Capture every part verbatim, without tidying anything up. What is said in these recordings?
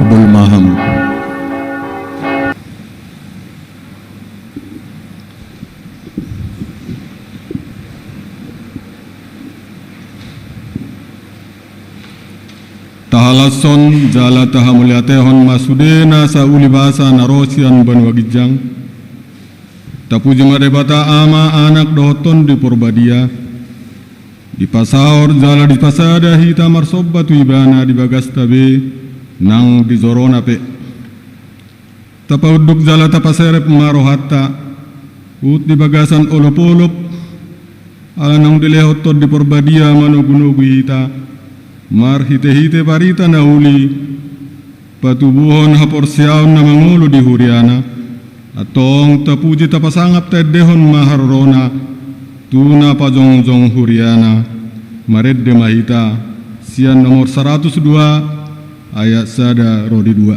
Bol maham. Tahalashon jala tahamauliatehon ma sude nasa uli basa na ro sian banua ginjang. Tapuji ma Debata Ama, Anak dohot Tondi Porbadia. Dipasaor jala dipasada hita marsomba tu Ibana di bagasta be nang di jorona pe. Tapaunduk jala tapaserep ma rohanta, huhut di bagasan olopolop, ala naung dilehon Tondi Porbadia manogunogu hita, marhitehite barita na uli, patubuhon haporseaon na mangolu di huriana, antong tapuji tapasangap taendehon ma harorona, tu na pajongjong huriana, marende ma hita, sian nomor saratus dua, ayat sada ro di dua.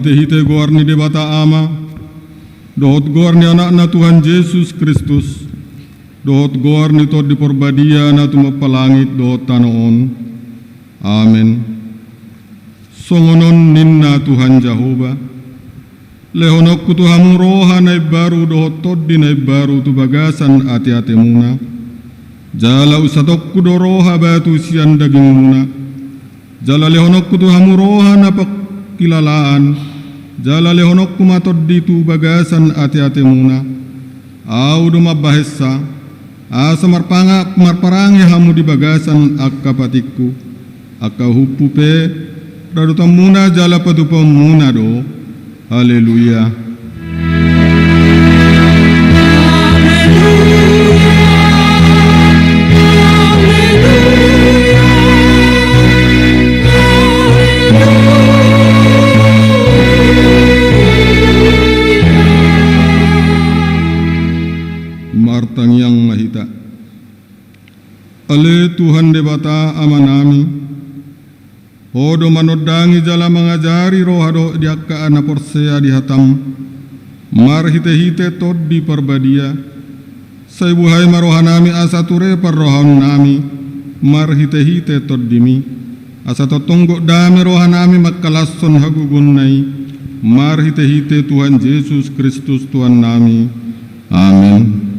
Hite-hite goar ni Debata Ama, dohot goar ni Anakna Tuhan Jesus Kristus, dohot goar ni Tondi Parbadia na tumompa langit dohot tano on. Amen. Songon on ninna Tuhan Jahowa: Lehononku tu hamu roha na imbaru dohot tondi na imbaru tu bagasan ateatemuna. Jala unsatongku do roha batu sian dagingmuna. Jala lehononku tu hamu roha na pangkilalaan. Jala lehononku ma tondi tu bagasan ateatemuna. Ahu do mambahensa, asa marpanga-, marparange hamu di bagasan angka patikku. Angka uhumhu pe radotanmuna jala patupaonmuna do. Haleluya. Martangiang ma hita. Ale Tuhan Debata Amanami, Ho do manondangi jala mangajari roha dohot di angka na porsea di hataM marhite-hite Tondi Parbadia. Sai buhai ma rohanami asa ture parrohaonnami marhite-hite TondiMi, asa tongtong gok dame rohanami mangkalashon hagogoonna i, marhite-hite Tuhan Jesus Kristus Tuhannami. Amen.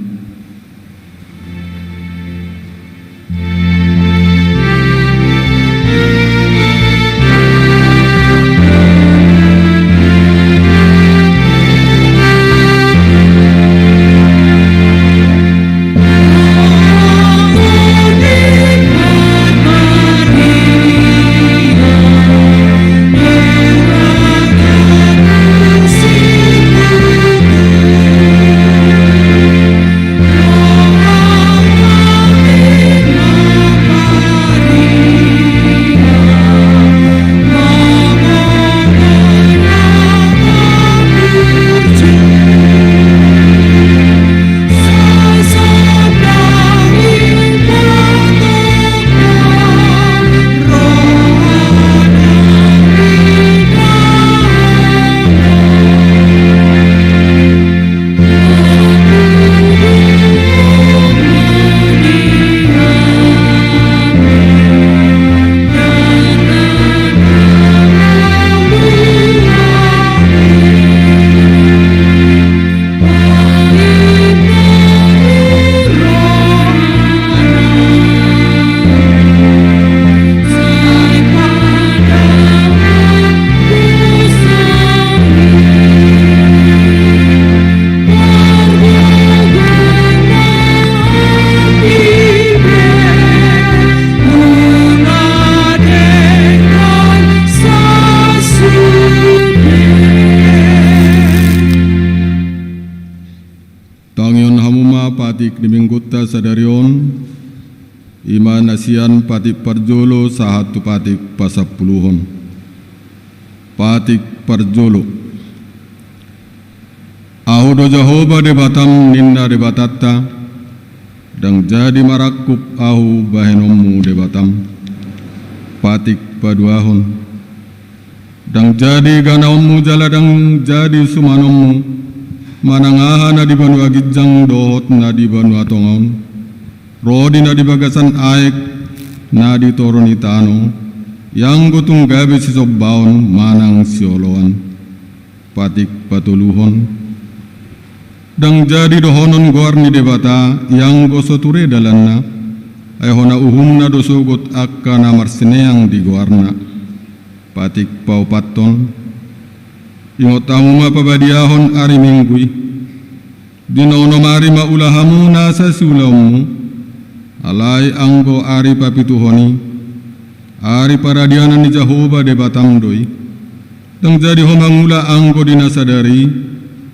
Tangihon hamu ma patik ni minggunta sadari on, i ma na sian patik parjolo sahat tu patik pasampuluhon. Patik parjolo. Ahu do Jahowa Debatam, ninna Debatanta, ndang jadi marangkup Ahu bahenonmu Debatam. Patik paduahon. Ndang jadi ganaonmu jala ndang jadi sumanonmu manang aha na di banua ginjang dohot na di banua tonga on, ro di na di bagasan aek, na di toru ni tano, ianggo tung gabe sisombaon manang sioloan. Patik patoluhon. Ndang jadi dohonon goar ni Debata ianggo so ture dalanna, ai hona uhumna do sogot angka na marsineang di goarna. Patik paopathon. Ingot hamu ma pabadiahon ari Minggu i. Di na onom ari ma ula hamu nasa siulaonmu, alai anggo ari papituhon i, ari paradianan ni Jahowa Debatam do i. Ndang jadi ho mangula anggo di na sadari i,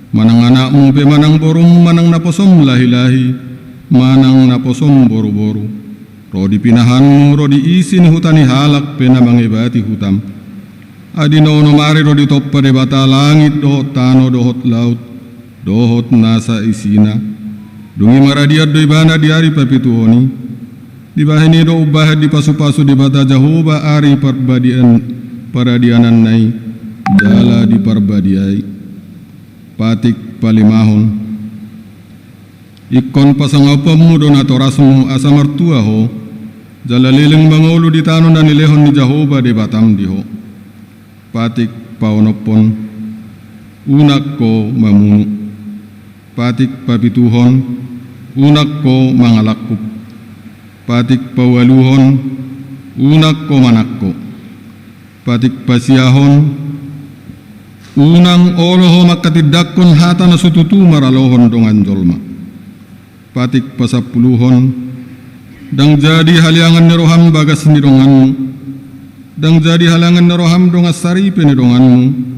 manang anakmu pe manang borum, manang naposom lahi-lahi, manang naposom boru-boru, ro di pinahanmu, ro di isi ni huta ni halak pe na mangebati hutam. Ai di na onom ari do ditompa Debata langit dohot tano dohot laut dohot nasa isina. Dung i maradian do ibana di ari papituhon i. Dibahen i do umbahen dipasupasu Debata Jahowa ari parbadian-, paradiananna i. jala diparbadiai. Patik palimahon. Ingkon pasangapon-Mu do natorasmu asa martua ho, jala leleng mangolu di tano na nilehon ni Jahowa Debatam di ho. Patik paonomhon. Unang ho mamunu. Patik papituhon. Unang ho mangalangkup. Patik paualuhon. Unang ho manangko. Patik pasiahon. Unang olo ho manghatindanghon hata na so tutu maralohon dongan jolma. Patik pasampuluhon. Ndang jadi haleangan ni roham bagas ni donganmu. Ndang jadi haleangan ni roham dongan saripe ni donganmu.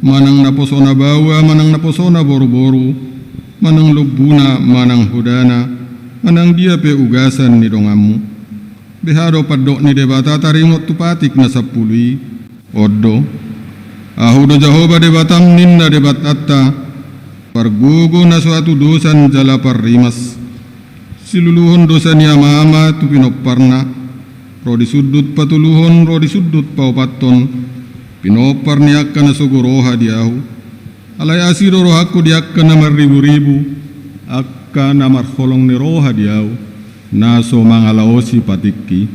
Manang naposona baoa, manang naposona boruboru, manang lombuna, manang hodana, manang dia pe ugasan ni donganmu. Beha do pandok ni Debata taringot tu patik na sampulu i? On do: Ahu do Jahowa Debatam, ninna Debatanta, pargogo na so hatudosan jala parrimas. Siluluhon dosa ni amaama tu pinomparna, ro di sundut patoluhon, ro di sundut paopathon, pinompar ni angka na sogo roha di Ahu. Alai asi do rohangku di angka na marriburibu, angka na marholong ni roha di Ahu, na so mangalaosi patikki.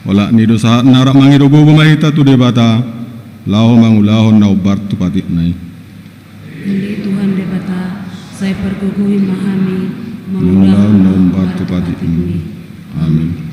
Olat ni do sahatna, rap mangido gogo ma hita tu Debata, laho mangulahon na hombar tu patikna i. Ale Tuhan Debata, sai pargogoi ma hami mangulahon na hombar tu patikmi. Amin.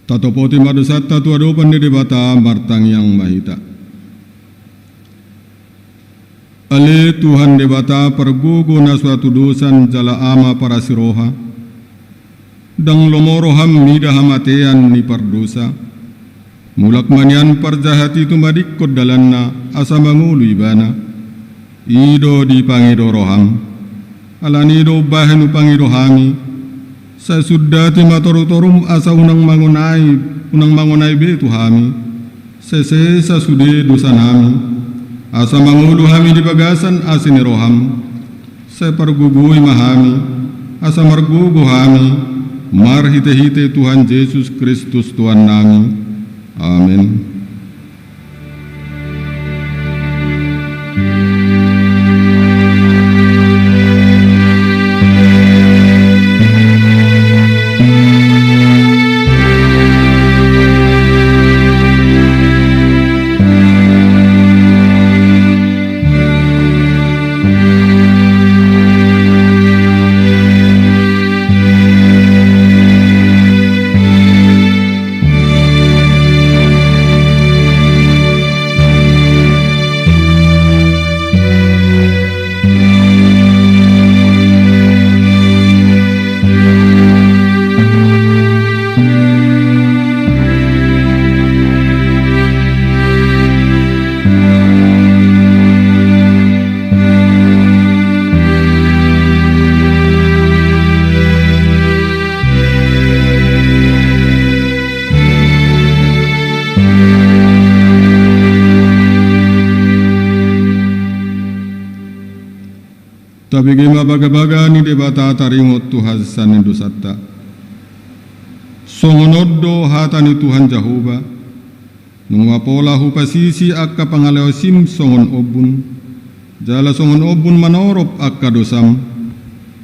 Tatopoti ma dosanta tu adopan ni Debata, martangiang ma hita. Ale Tuhan Debata, pargogo na so hatudosan jala Ama parasiroha, ndang lomo roham mida hamatean ni pardosa. Mulak ma nian parjahat i tumadingkon dalanna asa mangolu ibana. I do dipangido roham. Alani i do umbahen hupangido hami. Sai sundati ma torutorum asa unang mangonai, unang mangonai be tu hami. Sai sesa sude dosanami, asa mangolu hami di bagasan asi ni roham. Sai pargogoi ma hami, asa margogo hami, marhitehite Tuhan Jesus Kristus Tuhannami. Amen. Tabege ma bagabaga ni Debata taringot tu hasesaan ni dosanta. Songon on do hata ni Tuhan Jahowa: Nunga pola hupasisi angka pangalaosim songon ombun, jala songon ombun manorop angka dosam.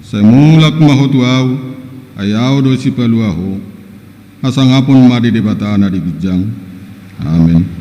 Sai mulak ma ho tu Ahu, ai Ahu do sipalua ho. Hasangapon ma di Debata na di ginjang. Amen.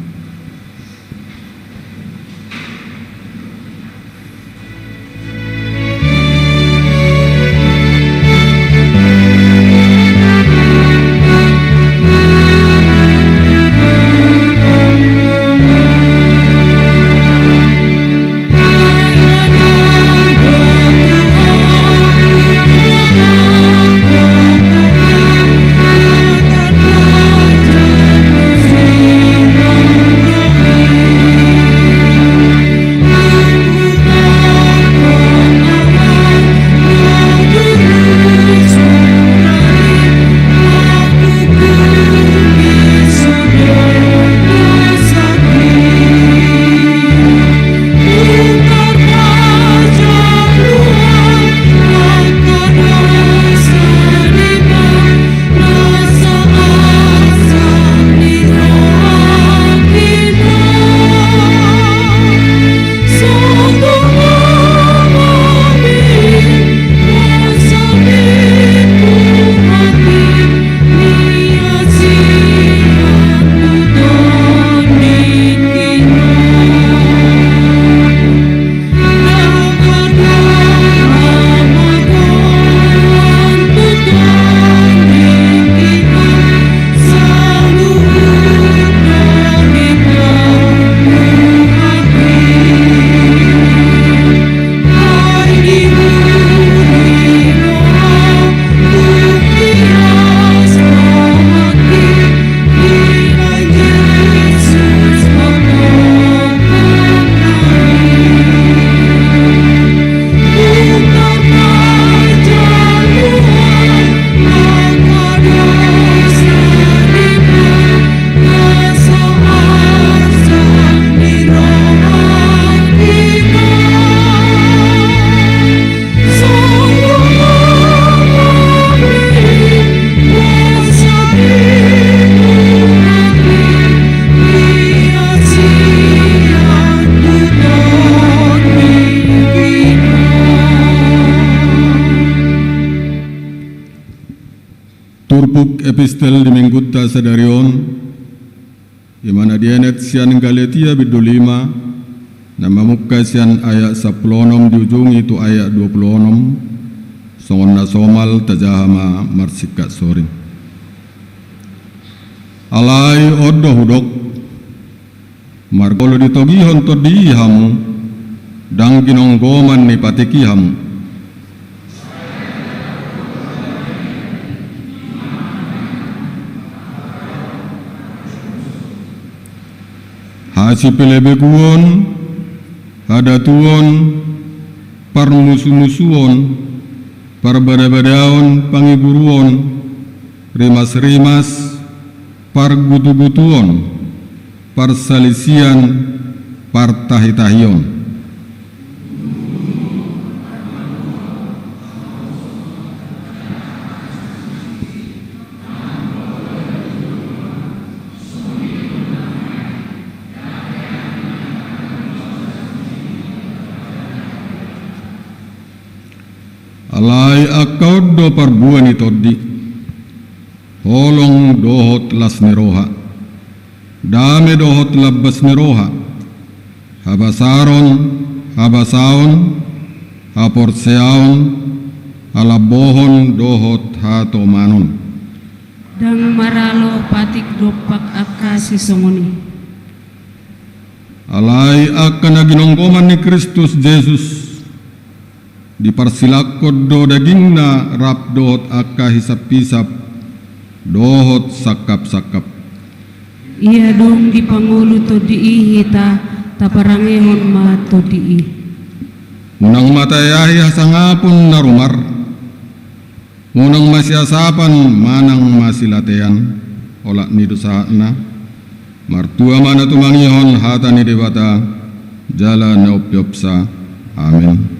Turpuk epistel di Minggunta sadari on, i ma na dienet sian Galatia bindu lima, na mamungka sian ayat sampulu onom diujungi tu ayat dua pulu onom, songon na somal tajaha ma marsingkat soring. Alai on do hudok, marmolo ditogihon tondi i hamu, ndang ginonggoman ni patik i hamu. Hasipelebeguon, hadatuon, parmusumusuon, parbadabadaon, pangiburuon, rimasrimas, pargutugutuon, parsalisian, partahitahion. Alai angka on do parbue ni tondi: holong dohot las ni roha, dame dohot lambas ni roha, habasaron, habasaon, haporseaon, halambohon dohot hatomanon. Ndang maralo patik dompak angka sisongon i. Alai angka na ginonggoman ni Kristus Jesus, diparsilangkon do dagingna rap dohot angka hisaphisap dohot sangkapsangkap. Ia dung dipangolu tondi i hita, taparangehon ma tondi i. Unang ma taeahi hasangapon na rumar, unang masiasapan manang masilatean, olat ni do sahatna. Martua ma na tumangihon hata ni Debata jala na umpeopsa. Amen.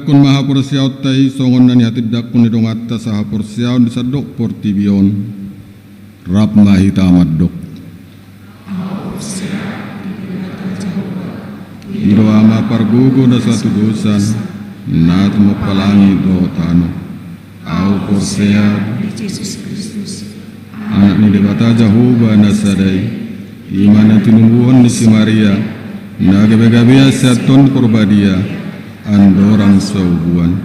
Tangihon ma haporseaonta i songon na nihatindanghon ni donganta sahaporseaon di sandok portibi on. Rap ma hita mandok. I do Ama pargogo na so hatudosan, na tumompa langit dohot tano. Ahu porsea di Jesus Kristus, Anak ni Debata Jahowa na sada i, i ma na tinumbuhon ni si Maria, na gabegabean sian Tondi Porbadia, andorang so hubuan.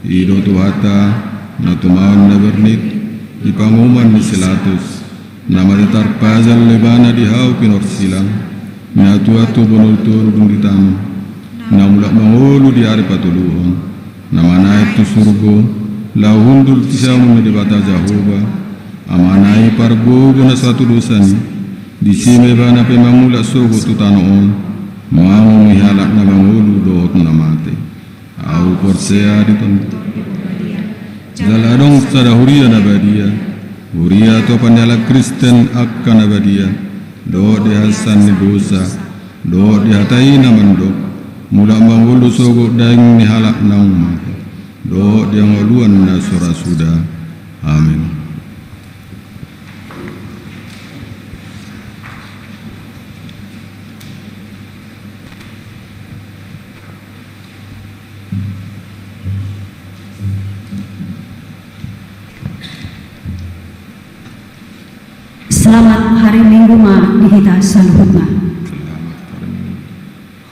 I do Tuhanta, na tumaon na bernit di panguhuman ni si Latus, na mate tarpajal do ibana di hau pinorsilang, na tuat tu banua toru dung di tano, na mulak mangolu di ari patoluhon, na manaek tu surgo, laho hundul tu siamun ni Debata Jahowa, Amana i pargogo na so hatudosan i, disi ma ibana pe mangulak sogot tu tano on, mangolu halak na mangolu dohot na mate. Ahu porsea di Tondi Porbadia. Jala adong sada huria na badia, huria topa ni halak Kristen angka na badia, dohot di hasesaan ni dosa, dohot di hata i na mandok, mulak mangolu sogot daging ni halak naung mate, dohot di hangoluan na so ra suda. Amen. Selamat hari Minggu ma di hita saluhutna.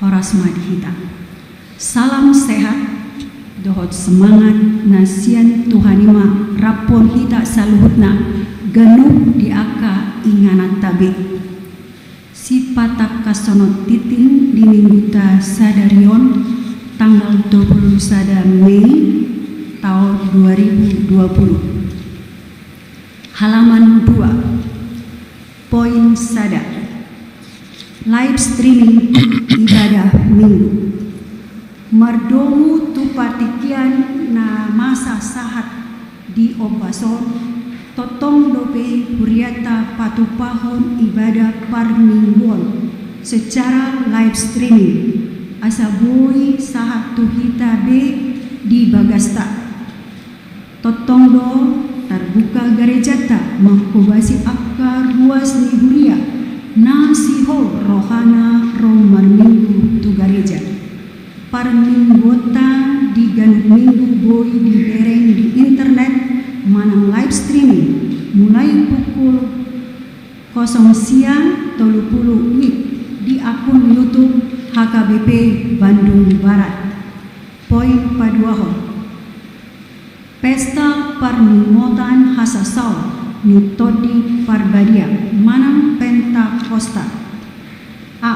Horas ma di hita. Salam sehat dohot semangat na sian Tuhan i ma raphon hita saluhutna ganup di angka ingananta be. Sipatangkashon tingting di mingguta sadari on, tanggal dua puluh sada Mei taon dua ribu dua puluh. Halaman dua. Poin sada. Live streaming ibadah Minggu. Mardomu tu partingkian na masa sahat di ombas on, tongtong dope hurianta patupahon ibadah parmingguon secara live streaming, asa boi sahat tu hita be di bagasta. Tongtong do tarbuka garejanta manghobasi angka ruas ni huria na sihol rohana ro marminggu tu gareja. Parmingguonta di ganup minggu boi dibereng di internet manang live streaming, mulai pukul kosong sia tolu pulu WIB di akun YouTube H K B P Bandung Barat. Poin paduahon. Pesta parningotan hasasaor ni Tondi Parbadia manang Pentakosta. A.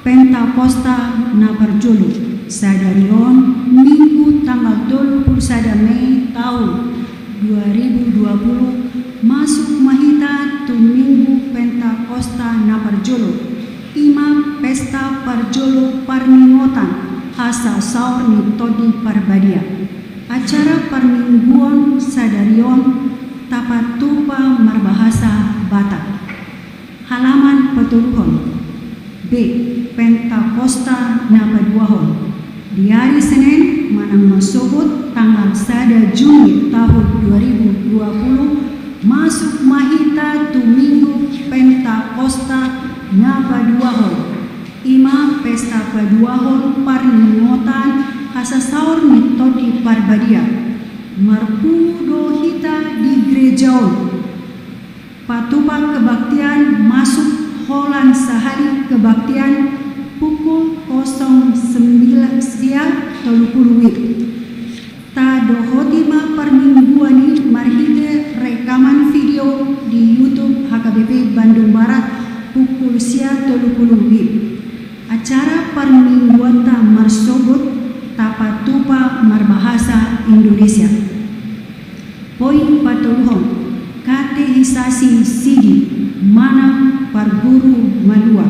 Pentakosta na parjolo. Sadari on Minggu tanggal tolu pulu sada Mei taon dua ribu dua pulu, masuk ma hita tu Minggu Pentakosta na parjolo, i ma pesta parjolo parningotan hasasaor ni Tondi Parbadia. Acara parmingguon sadari on tapatupa marbahasa Batak. Halaman patoluhon. B. Pentakosta na paduahon. Di ari Senen manang masogot tanggal sada Juni taon dua ribu dua pulu, masuk ma hita tu Minggu Pentakosta na paduahon. I ma pesta paduahon parningotan hasasaor ni Tondi Parbadia. Marpungu do hita di gareja on. Patupa kebaktian masuk holan sahali kebaktian pukul kosong sembilan sia tolu pulu WIB. Tadohoti ma parmingguon i marhite rekaman video di YouTube H K B P Bandung Barat pukul sia tolu pulu WIB. Acara parmingguonta marsogot tapatupa marbahasa Indonesia. Poin patoluhon. Katekisasi sidi manang parguru malua.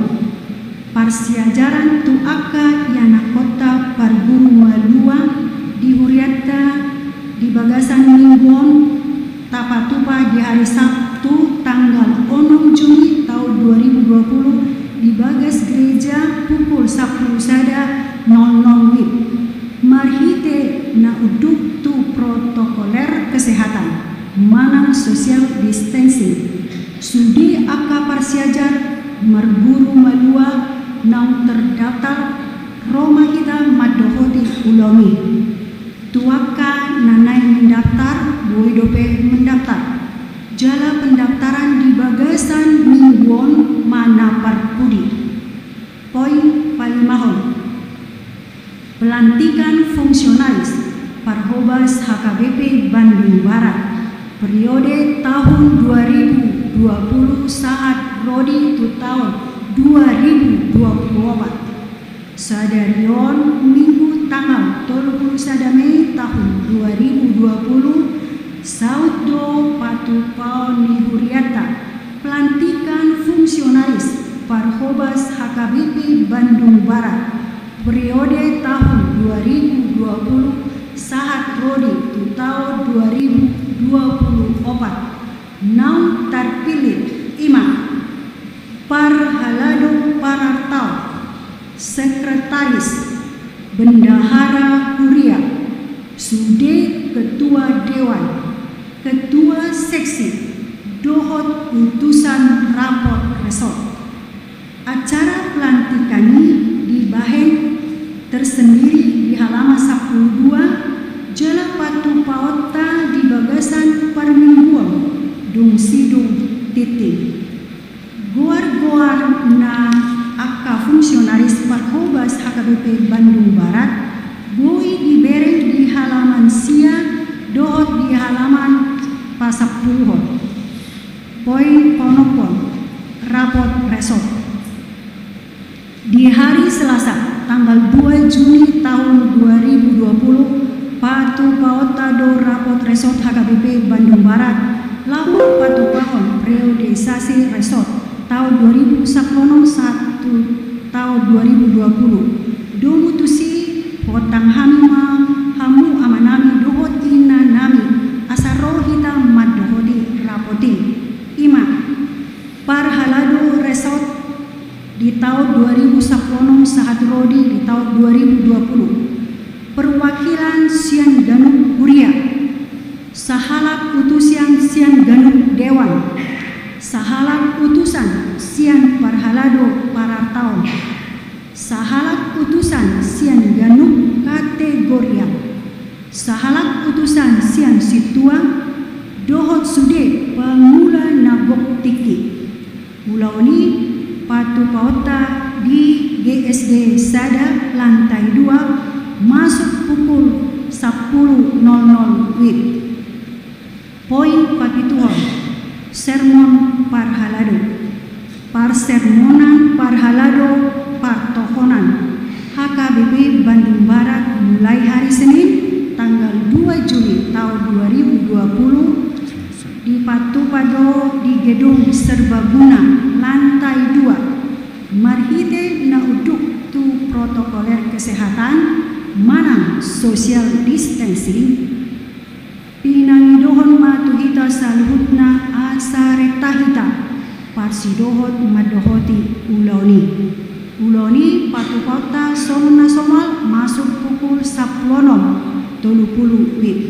Parsiajaran tu angka ianakhonta parguru malua di hurianta di bagasan minggu on tapatupa di hari Sabtu tanggal onom Juni taon dua ribu dua pulu di bagas gareja pukul sampulu sada nol nol WIB. Marhite parsiajar, marguru malua naung terdaftar, ro ma hita mandohoti ulaon i. Tu angka na naeng mendaftar, boi dope mendaftar. Jala pendaftaran di bagasan minggu on ma na parpudi. Poin palimahon. Pelantikan fungsionaris Parhobas H K B P Bandung Barat, periode tahun dua ribu dua puluh sahat ro di tu tahun dua ribu dua puluh opat. Sadari on Minggu tanggal tolu puluh sada Mei tahun dua ribu dua puluh, saut do patupaon ni hurianta, pelantikan fungsionaris Parhobas H K B P Bandung Barat, periode tahun dua ribu dua puluh sahat ro di tu tahun dua ribu dua puluh opat, naung tarpillit i ma: Parhalado Parartaon, sekretaris, bendahara huria, sude ketua dewan, ketua seksi, dohot utusan rapot resort. Acara pelantikan i dibahen tersendiri di halaman sampulu dua, jala patupaonta di bagasan parmingguon dung sidung tintin. Goar-goar na angka fungsionaris Parhobas H K B P Bandung Barat boi dibereng di halaman sia dohot di halaman pasampuluhon. Poin paonomhon, rapot resort. Di hari Selasa, tanggal dua Juni tahun dua ribu dua puluh, patupaonta do rapot resort H K B P Bandung Barat, laho patupahon periodisasi resort tahun dua ribu sampulu onom sahat tu tahun dua ribu dua puluh. Domu tusi, huhotang hami ma hamu amanami dohot inanami, asa ro hita mandohoti rapot i. I ma: Parhalado Resort di tahun dua ribu sampulu onom sahat ro di di tahun dua ribu dua puluh. Perwakilan sian ganup huria. Sahalak utusan sian ganup dewan. Sahalak utusan sian Parhalado Parartaon. Sahalak utusan sian ganup kategorial. Sahalak utusan sian sintua dohot sude pangula na gok tingki. Ulaon i patupaonta di G S D sada, lantai dua, masuk pukul sampulu nol nol W I B. Poin papituhon, sermon parhalado. Parsermonan parhalado partohonan H K B P Bandung Barat mulai hari Senin tanggal dua Juli tahun dua ribu dua puluh, dipatupa do di Gedung Serbaguna, lantai dua, marhite na unduk tu protokoler kesehatan manang social distancing. Pinangidohon ma tu hita saluhutna asa renta hita parsidohot mandohoti ulaon i. Ulaon i patupaonta songon na somal, masuk pukul sampulu onom tolu pulu W I B.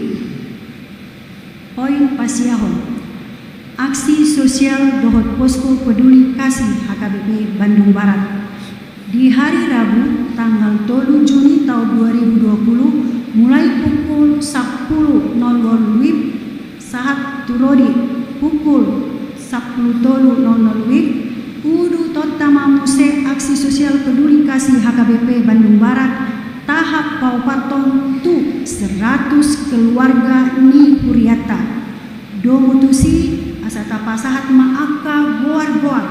Poin pasiahon. Aksi sosial dohot posko peduli kasih H K B P Bandung Barat. Di hari Rabu, tanggal tolu Juni tahun dua ribu dua puluh, mulai pukul sampulu nol nol W I B sahat tu ro di pukul sampulu tolu nol nol W I B, udutonta ma muse aksi sosial peduli kasih H K B P Bandung Barat tahap paopathon tu seratus keluarga ni hurianta. Domu tusi, asa tapasahat ma angka goar-goar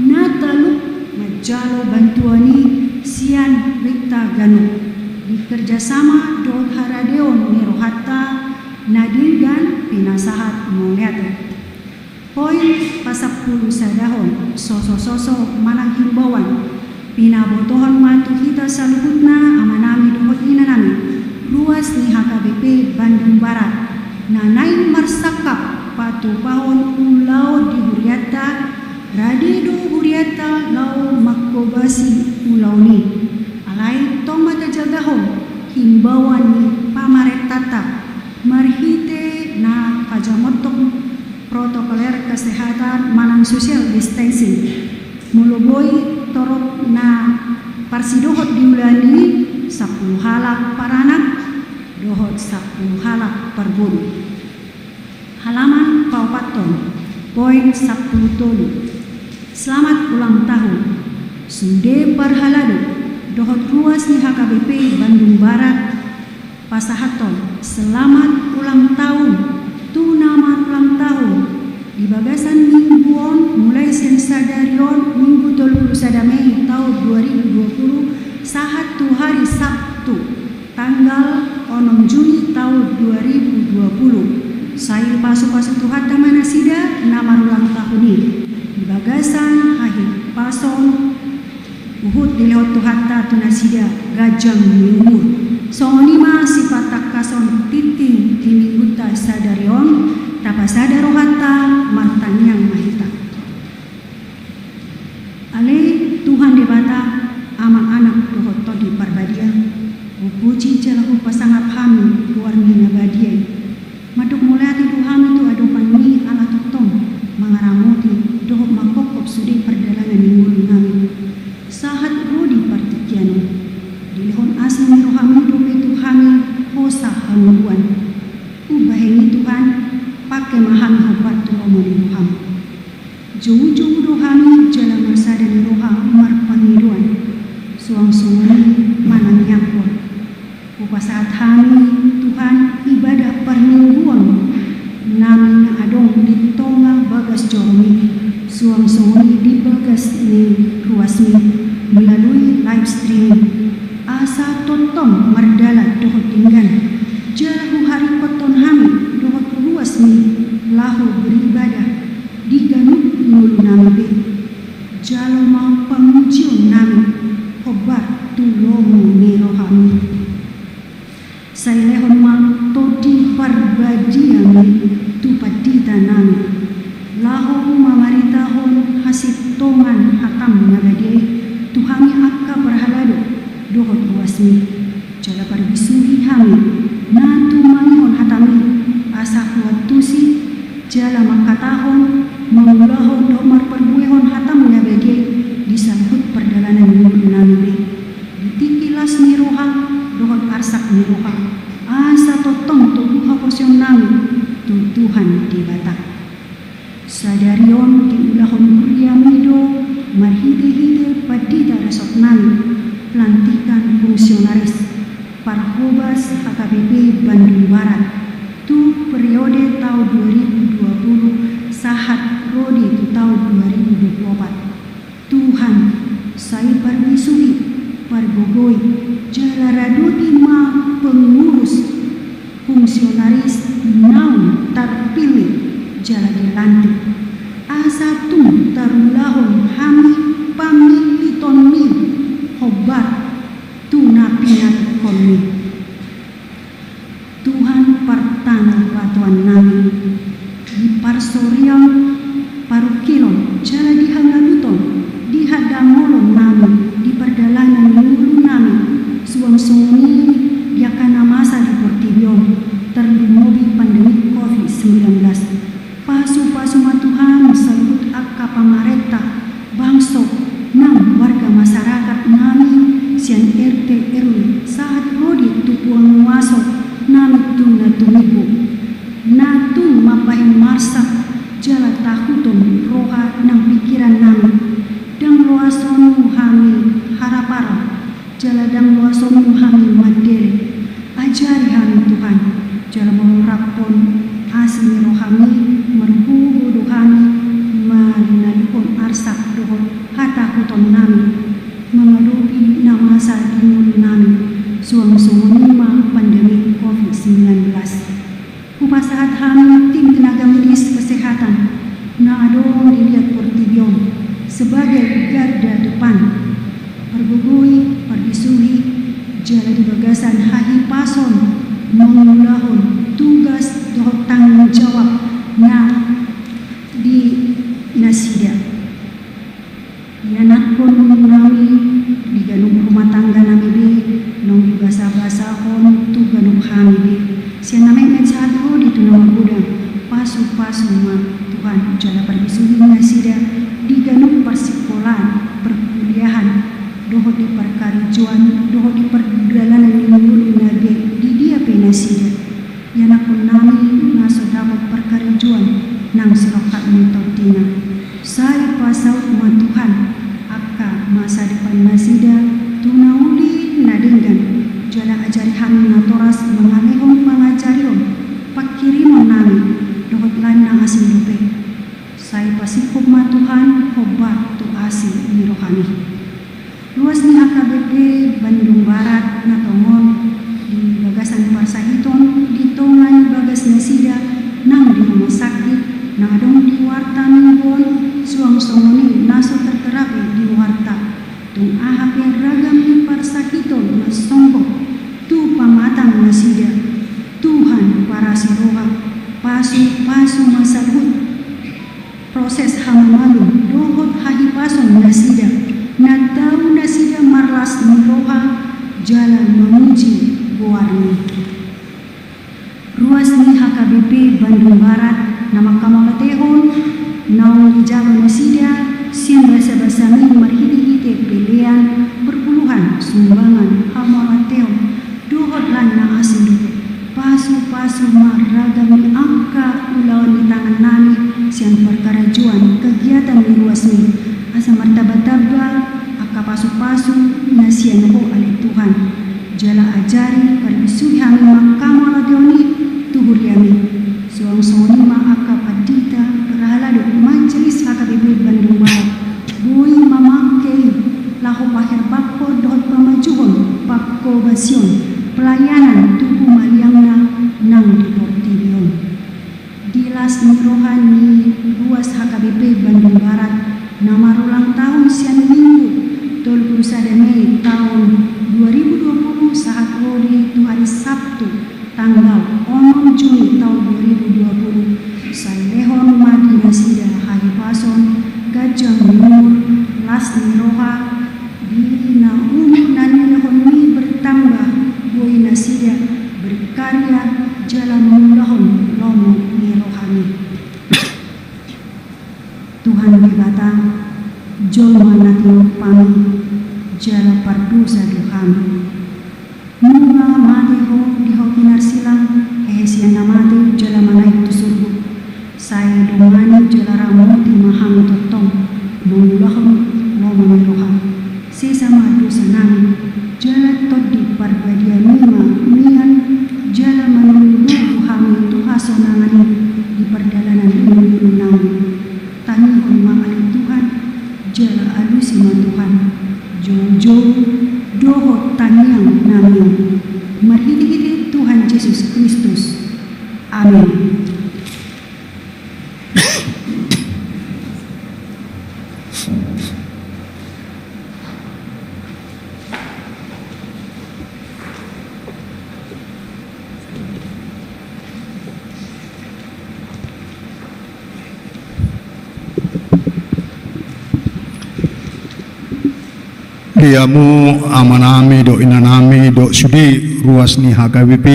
na talup manjalo bantuan i sian rohanta ganup, di kerjasama dohot haradeon ni rohanta na denggan pinasahat mauliate. Poin pasampulu sadahon, soso-soso manang himbauan. Pinabotohon ma tu hita saluhutna amanami dohot inanami ruas ni H K B P Bandung Barat, na naeng marsangkap patupahon ulaon di hurianta. Rade do hurianta laho manghobasi ulaon i. Alai tong ma tajagahon himbauan ni pamarentanta marhite na pajamothon protokoler kesehatan manang social distancing. Molo boi torop na parsidohot di ulaon i, sampulu halak paranak dohot sampulu halak parboru. Halaman paopathon, poin sampulu tolu. Selamat ulang tahun. Sude parhalado dohot ruas ni H K B P Bandung Barat pasahathon selamat ulang tahun tu na marulang tahun. Di bagasan minggu on, mulai sian sadari on, Minggu tolu pulu sada Mei taon dua ribu dua pulu, sahat tu hari Sabtu tanggal onom Juni taon dua ribu dua pulu. Sai pasupasu Tuhanta ma nasida na marulang tahun i di bagasan hahipason, huhut dilehon Tuhanta tu nasida ganjang ni umur. Songon i ma sipatangkason tintin di minggunta sadari on, tapasada rohanta, martangiang ma hita. Ale Tuhan Debata, Ama, Anak dohot Tondi Parbadia, hupuji jala hupasangap hami goarMi na badia i. Mandok mauliate do hami tu adopanMi ala tongtong mangaramoti dohot manghophop sude pardalanan ni ngolunami sahat ro di partingkian on. Dilehon asi ni rohaMi dope tu hami hosa hangoluan. Umbahen i Tuhan, pangke ma hami hombar tu lomo ni rohaM. Joujou do hami jala marsada ni roha marpangidoan, suang songon i manangianghon. Hupasahat hami Tuhan ibadah parmingguonnami na adong di tonga bagas joroMi, suang songon i di bagas ni ruasMi melalui live streaming. Asa tongtong mardalan dohot denggan, jala huharingkothon hami dohot ruasMi laho beribadah di ganup ngolunami be. Jalo ma pamujionnami hombar tu lomo ni rohaMi. Sai lehon ma Tondi ParbadiaMi tu panditanami, laho mamaritahon hasintongan hataM na badia i tu hami angka parhalado dohot ruasMi. Jala parbisuhi hami na tumangihon hataMi, asa huantusi jala mangkatahon, mangulahon dohot marparbuehon hataM na badia i di saluhut pardalanan ni ngolunami be, di tingki las ni roha dohot arsak ni roha, asa tongtong togu haporseaonnami tu Tuhan Debata. Sadari on diulahon huriaMi do marhitehite pandita resortnami, pelantikan fungsionaris parhobas H K B P Bandung Barat tu periode taon dua ribu dua pulu sahat ro di tu taon dua ribu dua pulu opat. Tuhan, sai parbisuhi, pargogoi, jala radoti ma pengurus fungsionaris naung tarpilih jala dilantik, asa tung tarulahon hami pamilitonMi hombar tu na pinantikonMi. Tuhan, partanobatoannami, di parsorion, parungkilon jala di hangaluton, di hadangolonnami, di pardalanan ni ngolunami, suang songon i di angka na masa di portibi on, tarlumobi pandemi covid sembilan belas. Pasupasu ma Tuhan saluhut angka pamarenta, bangso, nang warga masyarakat nami sian R T R W sahat ro di tu panguaso nami tu na tumimbo, na tung mambahen marsak jala tahuton roha nang pingkiran nami. Ndang loasonmu hami harapara, jala ndang loasonmu hami mandele. Ajari hami Tuhan, jala mangoraphon asi ni rohami, margogo do hami manaluhon arsak dohot hatahuton nami mangadopi na masa di ngolu nami, suang songon i ma pandemi covid sembilan belas. Hupasahat hami tim tenaga medis kesehatan na adong di liat portibi on sebagai garda depan, pargogoi, parbisuhi, jala di bagasan hahipason mangulahon tugas dohot tanggung jawab na di nasida. Ianakhon nami di ganup rumah tangga nami be, naung dibasabasahon tu ganup hami be, sian na metmet sahat ro di tu na magodang. Pasupasu ma Tuhan jala parkarejoan dohot di pardalanan ni ngoluna be di dia pe nasida. Ianakkon nami na so dapot parkarejoan nang sirongkap ni tondina. Sai pasaut ma Tuhan angka masa depan nasida tu na uli na denggan, jala ajari hami natoras mangalehon pangajarion panghirimon nami dohot lan na asing dope. Sai pasingkop ma Tuhan hombar tu asi ni rohami. Ruas ni H K B P Bandung Barat na tongon di bagasan parsahiton di tonga ni bagas nasida nang di rumah sakit na adong di warta minggu on, suang songon i na so tertera pe di warta. Tung aha pe ragam ni parsahiton na songgop tu pamatang nasida, Tuhan parasi roha, pasu-pasu ma saluhut proses hamamalum dohot hahipason nasida, na tau nasida marlas ni roha jala mamuji goarmi. Ruas ni H K B P Bandung Barat na mangkamauliatehon naung dijalo nasida sian basabasami marhitehite pelean, perpuluhan, sumbangan, hamauliatehon, dohot lan na asing dope. Pasupasu ma ragam ni angka ulaon ni tangannami sian parkarejoan kegiatan ni ruasmi, asa martambatamba angka pasupasu na sian Ho ale Tuhan. Jala ajari parbisuhi hami mangkamauliatehon i tu huriami. Suang songon i ma angka pandita, parhalado, majelis H K B P Bandung Barat boi mamangke i laho paherbanghon dohot pamajuhon pangkobasion pelayanan tu humaliangna nang di portibi on. Di las ni roha ni ruas H K B P Bandung Barat na marulang tahun sian Minggu tolu pulu sada Mei taon dua ribu dua pulu sahat ro di tu hari Sabtu tanggal onom Juni taon dua ribu dua puluh, sai lehon ma di nasida hahipason, ganjang ni umur, las ni roha, di na umur na nilehonmi bertambah, boi nasida berkarya jala mangulahon lomo ni rohami. Tuhan Debata, jolma na tinumpami jala pardosa do hami. Nunga mate Ho di hau pinarsilang, hehe sian na mate jala manaek tu surgo. Sai dongani jala ramoti ma hami tongtong mangulahon lomo ni roha. Sesa ma dosanami, jala Tondi Parbadiami ma mian jala manululuhu hami tu hasonangan i di pardalanan ni ngolunami. Tangihon ma ale Tuhan, jala alusi ma Tuhan, joujou dohot tangiangnami on. Marhitehite Tuhan Jesus Kristus. Amen. Di hamu amanami dohot inanami dohot sude ruas ni H K B P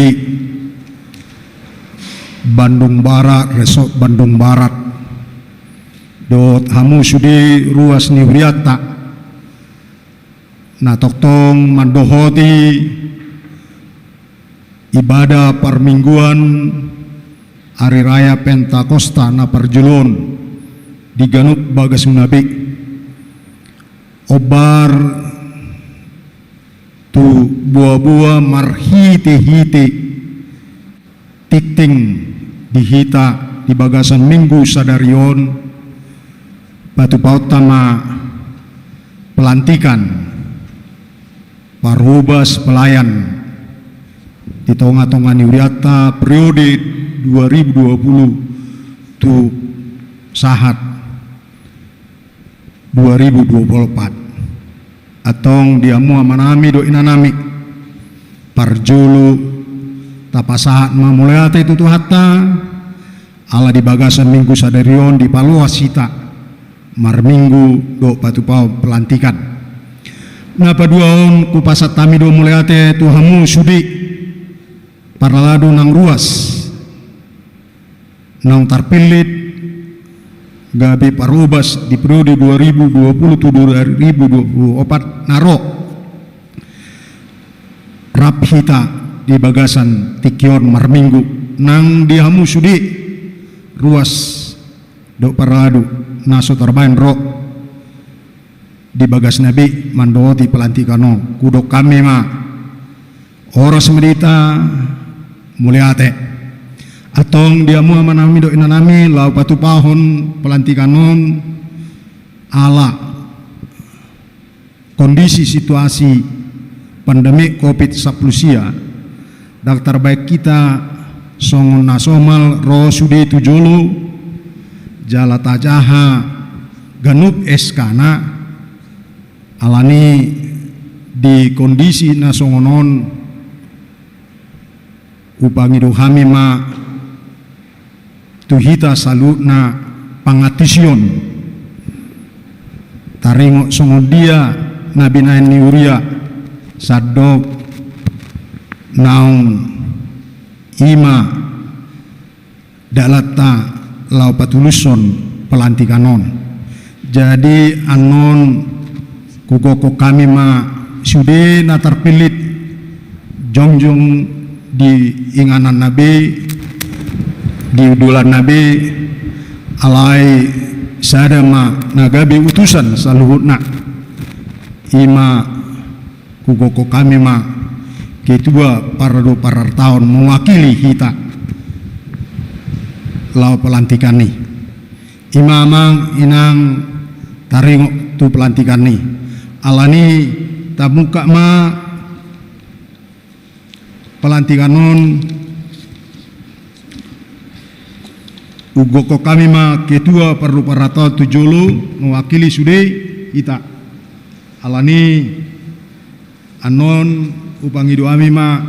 Bandung Barat, Resort Bandung Barat, dohot hamu sude ruas ni hurianta na tongtong mandohoti ibadah parmingguan Ari Raya Pentakosta na parjolo on di ganup bagasmuna be. Hombar tu boaboa marhitehite tingting di hita di bagasan Minggu sadari on, patupaonta ma pelantikan parhobas pelayan di tongatonga ni hurianta periode dua ribu dua puluh tu sahat dua ribu dua puluh opat. Antong di hamu amanami dohot inanami, parjolo tapasahat ma mauliate tu Tuhanta, ala di bagasan Minggu sadari on dipaloas hita marminggu dohot patupaon pelantikan. Na paduahon hupasahat hami do mauliate tu hamu sude parhalado nang ruas naung tarpillit gabe parhobas di periode dua ribu dua puluh tu dua ribu dua puluh opat na ro. rap hita di bagasan tingki on marminggu, nang di hamu sude ruas dohot paradu na so tarbahen ro di bagasna be mandohoti pelantikan on. Hudok hami ma, horas ma di hita, mauliate. Antong di hamu amanami dohot inanami, laho patupahon pelantikan on, ala kondisi situasi pandemi covid sampulu sia, ndang tarbahen hita songon na somal ro sude tu jolo jala tajaha ganup S K-na. Alani di kondisi na songon on, hupangido hami ma tu hita saluhutna pangantusion, taringot songon dia na binahen ni huria, sandok naung i ma dalananta laho patulushon pelantikan on. Jadi annon hugokhon hami ma sude na tarpillit, jongjong di ingananna be, di hundulanna be, alai sada ma na gabe utusan saluhutna. I ma hugokhon hami ma ketua paradu parartaon mewakili hita laho pelantikan i. I ma amang inang taringot tu pelantikan i. Alani tabuka ma pelantikan on, hugokhon hami ma ketua paradu parartaon tu jolo mewakili sude hita. Alani annon hupangido hami ma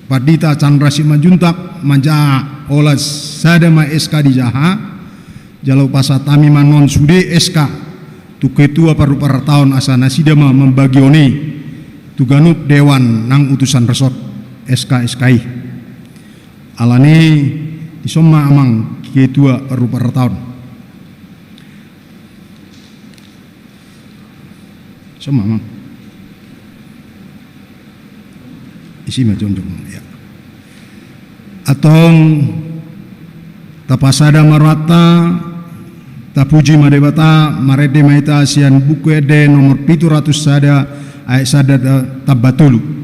Pandita Chandra Simanjuntak manjaha holan sada ma S K dijaha, jala hupasahat hami ma annon sude S K tu ketua paradu parartaon asa nasida ma mambagion i tu ganup dewan nang utusan resort S K S K i. Alani dison ma amang ketua paradu parartaon. Songon i ma. Isi ma jongjong, ya. Antong tapasada ma rohanta, tapuji ma Debata, marende ma hita sian Buku Ende nomor pitu ratus sada ayat sada ta-, tamba tolu.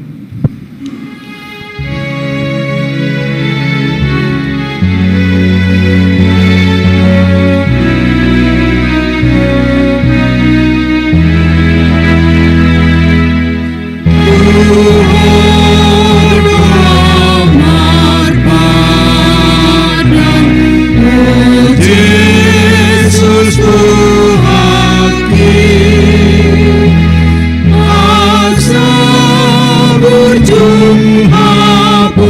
Jesus Tuhanki, asa burju haposan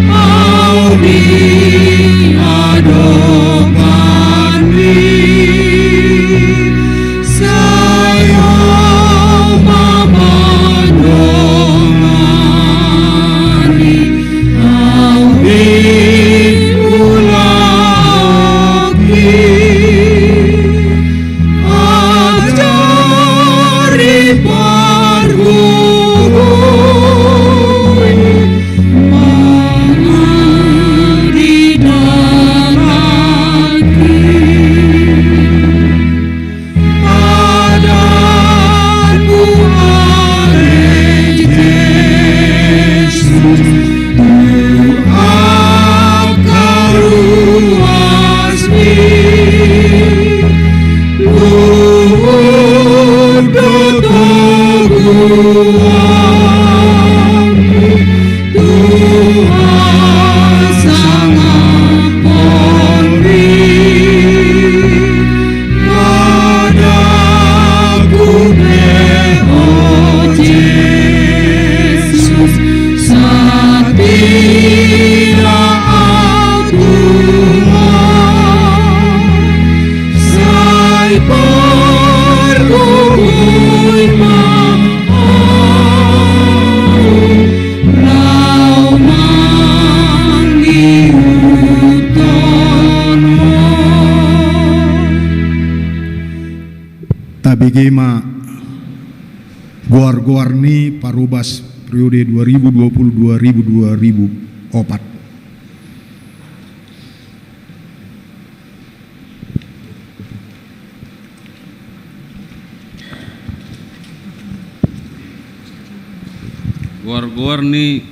au di adopanMi. Sai Ho ma mandongani au di ulaonki. Ajari pargogoi manang di dalanki. Adat Tuhan Jesus, tu angka ruasMi, luhut do toguanMi. Tuhan, sangap Ho ma. Padaku pe, o Jesus, satia au tu Ho. Sai pargogoi ma au laho mangihuthon Ho. Tabege ma Goar-goar ni Parhobas periode dua ribu dua puluh dua ribu dua puluh empat. Goar-goar ni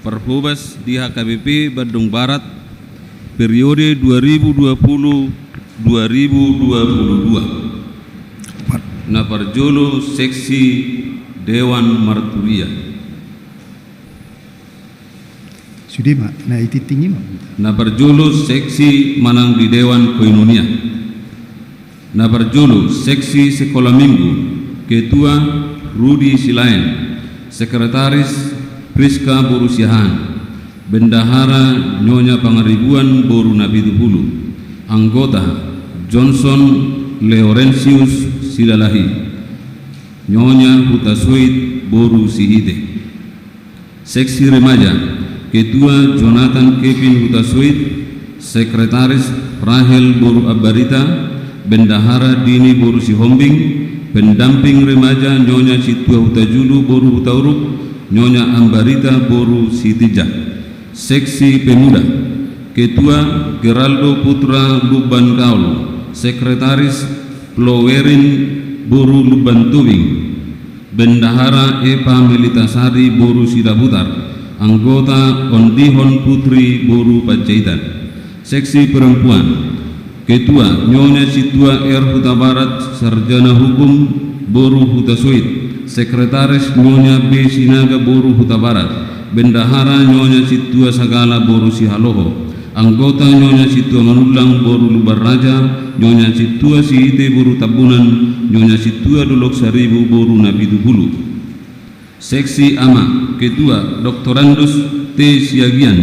Parhobas di H K B P Bandung Barat periode dua ribu dua puluh dua ribu dua puluh dua. Na parjolo seksi Dewan Marturia. Sude ma, na i tingting i ma. Na parjolo seksi manang di Dewan Koinonia. Na parjolo seksi Sekolah Minggu, ketua Rudi Silaen, sekretaris Priska boru Siahaan, bendahara Nyonya Pangaribuan boru Napitupulu, anggota Johnson Laurentius Silalahi, Nyonya Hutasoit boru Sihite. Seksi remaja, ketua Jonathan Kevin Hutasoit, sekretaris Rahel boru Ambarita, bendahara Dini boru Sihombing, pendamping remaja Nyonya Sintua Hutajulu boru Hutauruk, Nyonya Ambarita boru Sitinjak. Seksi pemuda, ketua Geraldo Putra Lumban Kaol, sekretaris Plowerin boru Lumban Tubing, bendahara Epa Melitasari boru Sidabutar, anggota Ondihon Putri boru Panjaitan. Seksi perempuan, ketua Nyonya Sintua R Hutabarat, sarjana hukum boru Hutasoit, sekretaris Nyonya B Sinaga boru Hutabarat, bendahara Nyonya Sintua Sagala boru Sihaloho, anggota Nyonya Sintua Manullang boru Lumban Raja, Nyonya Sintua Sihite boru Tambunan, Nyonya Sintua Dolok Saribu boru Napitupulu. Seksi ama, ketua Doktorandus T Siagian,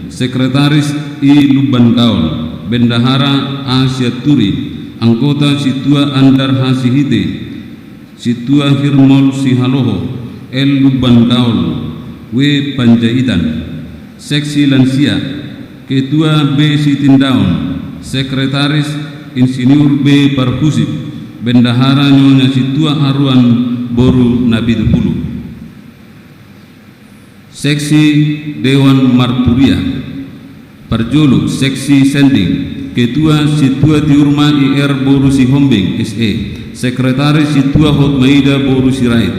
sekretaris I Lumban Kaol, bendahara A Sianturi, anggota Sintua Andar H Sihite, Sintua Hirmol Sihaloho, L Lumban Kaol, W Panjaitan. Seksi lansia, ketua B Sitindaon, sekretaris Insinyur B Parhusip, bendahara Nyonya Sintua Aruan boru Napitupulu. Seksi Dewan Marturia. Parjolo, seksi sending, ketua Sintua Tiurma I R boru Sihombing S E, sekretaris Sintua Hotmaida boru Sirait,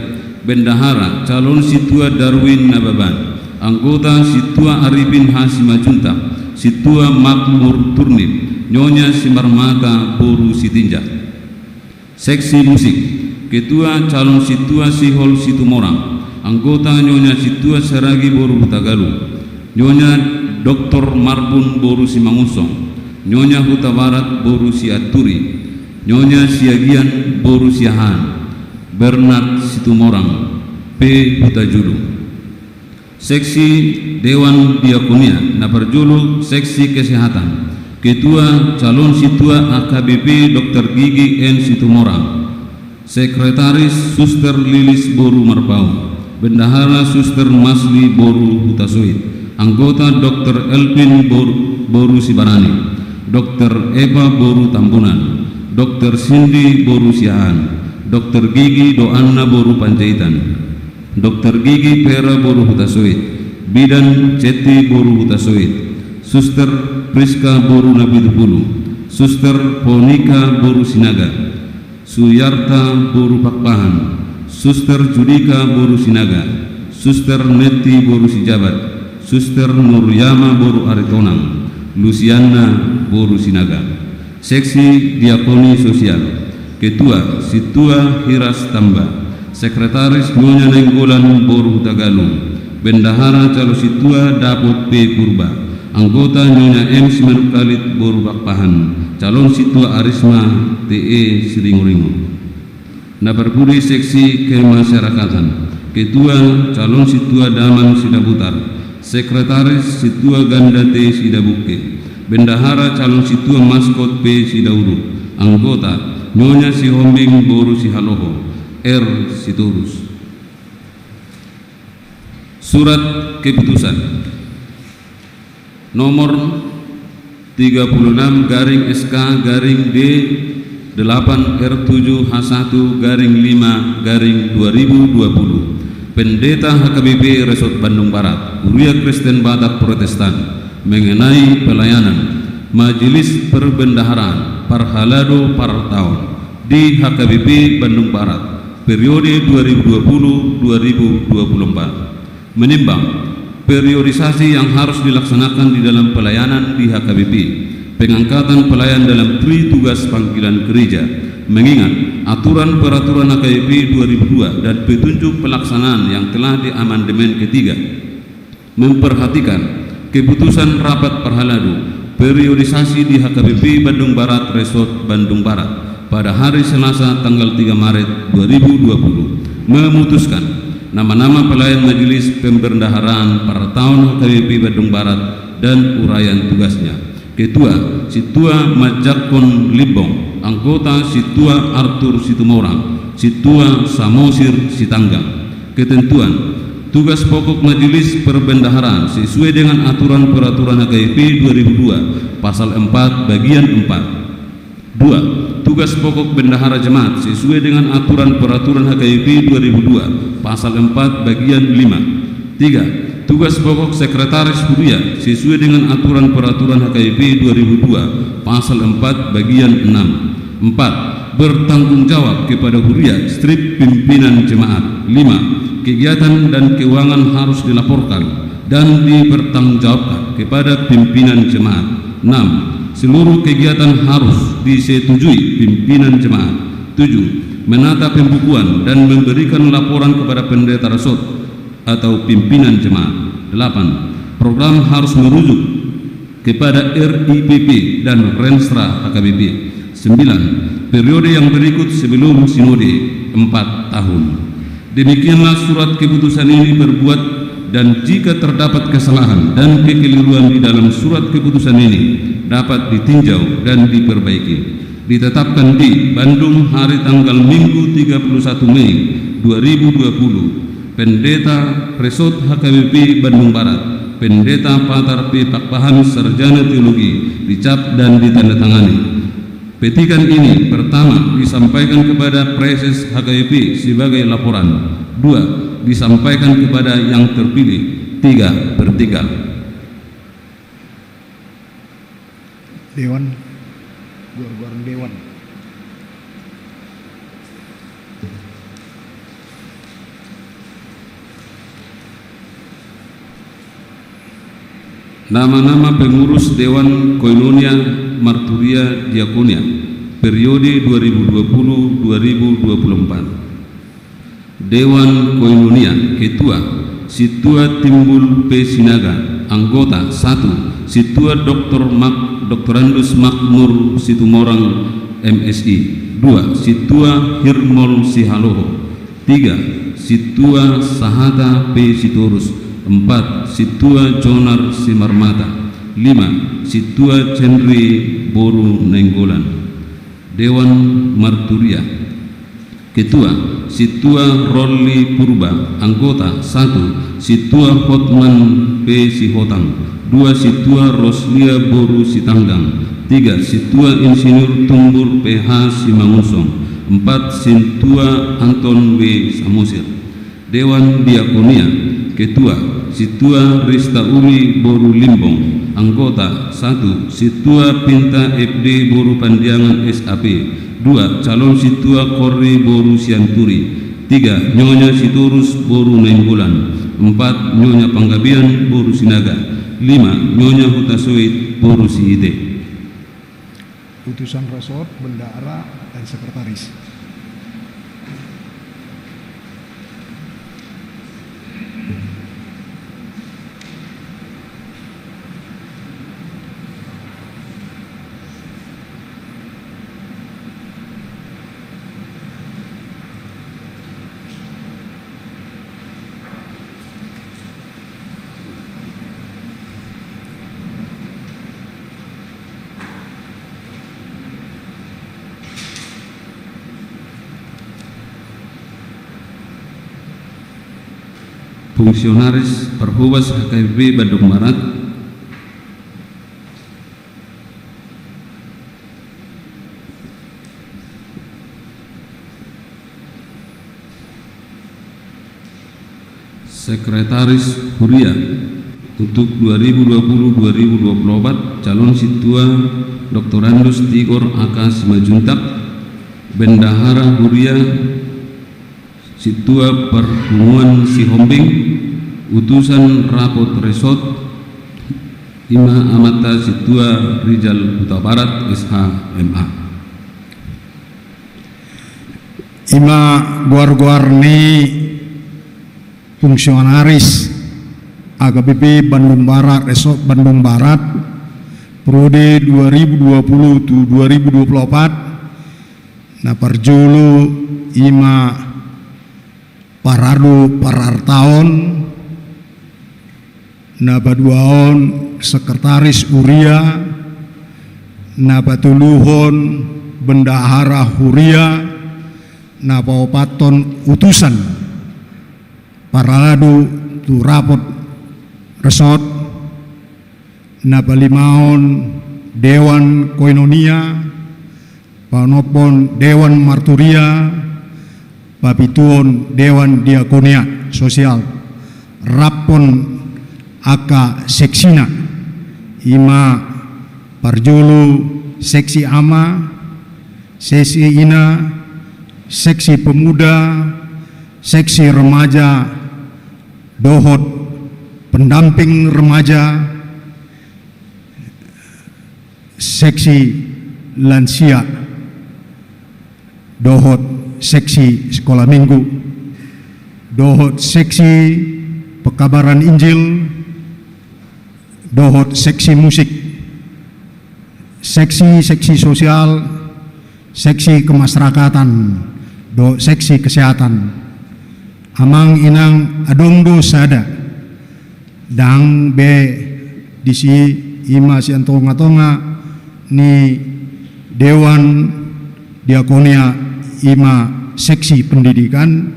bendahara calon Sintua Darwin Nababan, anggota Sintua Arifin H Simanjuntak, Sintua Makmur Turnip, Nyonya Simarmata boru Sitinjak. Seksi musik, ketua calon Sintua Sihol Situmorang, anggota Nyonya Sintua Saragi boru Hutagalung, Nyonya Doktor Marbun boru Simangunsong, Nyonya Hutabarat boru Sianturi, Nyonya Siagian boru Siahaan, Bernard Situmorang, P Hutajulu. Seksi Dewan Diakonia. Na parjolo, seksi kesehatan. Ketua calon Sintua A K B P Doktor Gigi N Situmorang. Sekretaris Suster Lilis boru Marpaung. Bendahara Suster Masli boru Hutasoit. Anggota Doktor Elvin boru, boru Sibarani. Doktor Eva boru Tambunan. Doktor Sindi boru Siahaan. Doktor Gigi do Anna boru Panjaitan. Doktor Gigi Pera boru Hutasoit, bidan Cetti boru Hutasoit, Suster Priska boru Napitupulu, Suster Ponika boru Sinaga, Suyarta boru Pakpahan, Suster Judika boru Sinaga, Suster Netti boru Sijabat, Suster Nuryama boru Aritonang, Lusiana boru Sinaga. Seksi Diakoni Sosial. Ketua, Sintua Hiras Tamba. Sekretaris, Nyonya Nainggolan boru Hutagalung. Bendahara calon Sintua Dapot P Purba. Anggota, Nyonya M Simanungkalit boru Pakpahan. Calon Sintua Arisma T E Siringoringo. Na parpudi, seksi kemasyarakatan. Ketua, calon Sintua Daman Sidabutar. Sekretaris, Sintua Ganda T Sidabukke. Bendahara, calon Sintua Maskot P Sidauruk. Anggota, Nyonya Sihombing boru Sihaloho, R Sitorus. Surat keputusan nomor tiga puluh enam garing S K garing D delapan R tujuh H satu garing lima garing dua ribu dua puluh. Pendeta H K B P Resort Bandung Barat, Huria Kristen Batak Protestan, mengenai pelayanan Majelis Perbendaharaan Parhalado Partaon di H K B P Bandung Barat periode dua ribu dua puluh dua ribu dua puluh empat. Menimbang periodisasi yang harus dilaksanakan di dalam pelayanan di H K B P, pengangkatan pelayan dalam tri tugas panggilan gereja, mengingat aturan peraturan H K B P dua ribu dua dan petunjuk pelaksanaan yang telah diamandemen ketiga, memperhatikan keputusan rapat parhalado periodisasi di H K B P Bandung Barat Resort Bandung Barat pada hari Selasa tanggal tiga Maret dua ribu dua puluh, memutuskan nama-nama pelayan Majelis Pembendaharaan Partaon H K B P Bandung Barat dan uraian tugasnya. Ketua, Sintua Manjangkon Limbong. Anggota, Sintua Arthur Situmorang, Sintua Samosir Sitanggang. Ketentuan, tugas pokok Majelis Perbendaharaan sesuai dengan aturan peraturan H K B P dua ribu dua, pasal empat, bagian empat. Dua, tugas pokok bendahara jemaat sesuai dengan aturan peraturan H K B P dua ribu dua, pasal empat, bagian lima. Tiga, tugas pokok sekretaris huria sesuai dengan aturan peraturan H K B P dua ribu dua, pasal empat, bagian enam. Empat, bertanggung jawab kepada huria strip pimpinan jemaat. Lima, kegiatan dan keuangan harus dilaporkan dan dipertanggungjawabkan kepada pimpinan jemaat. Enam, seluruh kegiatan harus disetujui pimpinan jemaat. Tujuh, menata pembukuan dan memberikan laporan kepada pendeta resort atau pimpinan jemaat. Delapan, program harus merujuk kepada R I P P dan Rensra H K B P. Sembilan, periode yang berikut sebelum sinode, empat tahun. Demikianlah surat keputusan ini berbuat, dan jika terdapat kesalahan dan kekeliruan di dalam surat keputusan ini, dapat ditinjau dan diperbaiki. Ditetapkan di Bandung, hari tanggal Minggu, tiga puluh satu Mei dua ribu dua puluh, Pendeta Resort H K B P Bandung Barat, Pendeta Patar P Pakpahan, Sarjana Teologi, dicap dan ditandatangani. Petikan ini, pertama, disampaikan kepada Praeses H K B P sebagai laporan. Dua, disampaikan kepada yang terpilih. Tiga, bertiga. Dewan, goar-goaran dewan. Nama-nama pengurus Dewan Koinonia Marturia Diakonia periode dua ribu dua puluh dua ribu dua puluh empat. Dewan Koinonia, Ketua, Sintua Timbul P Sinaga. Anggota, satu, Sintua Doktor Mak-, Doktorandus Makmur Situmorang, M Si. Dua, Sintua Hirmol Sihaloho. Tiga, Sintua Sahata P Sitorus. Empat, Sintua Jonar Simarmata. Lima, Sintua Cenri boru Nainggolan. Dewan Marturia. Ketua, Sintua Rolly Purba. Anggota, satu, Sintua Hotman P Sihotang. Dua, Sintua Roslia boru Sitanggang. Tiga, Sintua Insinyur Tumbur P H Simangunsong. Empat, Sintua Anton W Samosir. Dewan Diakonia. Ketua, Sintua Rista Uli boru Limbong. Anggota, satu, Sintua Pinta F D boru Pandiangan S A P. Dua, calon Sintua Korri boru Sianturi. Tiga, Nyonya Sitorus boru Nainggolan. Empat, Nyonya Panggabean boru Sinaga. Lima, Nyonya Hutasoit boru Siite. Utusan resort, bendahara, dan sekretaris. Fungsionaris Parhobas H K B P Bandung Barat. Sekretaris Huria untuk dua ribu dua puluh dua ribu dua puluh empat, calon sintua Doktorandus Tigor A K Simanjuntak, Bendahara Huria Sintua Parpunguan Sihombing, utusan Rapot Resort, ima amanta Sintua Rijal Hutabarat, S H, M A. Ima goar-goar ni fungsionaris H K B P Bandung Barat, Resort Bandung Barat, periode dua ribu dua puluh tu dua ribu dua puluh empat, na parjolo ima paradu parartaon, na paduahon sekretaris huria, na patoluhon bendahara huria, na paopathon utusan paradu tu Rapot Resort, na palimahon dewan koinonia, paonomhon dewan marturia, papituhon dewan diakonia sosial, raphon angka seksina, ima parjolo seksi ama, seksi ina, seksi pemuda, seksi remaja, dohot pendamping remaja, seksi lansia, dohot seksi sekolah minggu, dohot seksi pekabaran Injil, dohot seksi musik, seksi, seksi sosial, seksi kemasyarakatan, dohot seksi kesehatan. Amang inang, adong do sada, ndang be disi, ima sian tonga-tonga ni dewan diakonia, ima seksi pendidikan,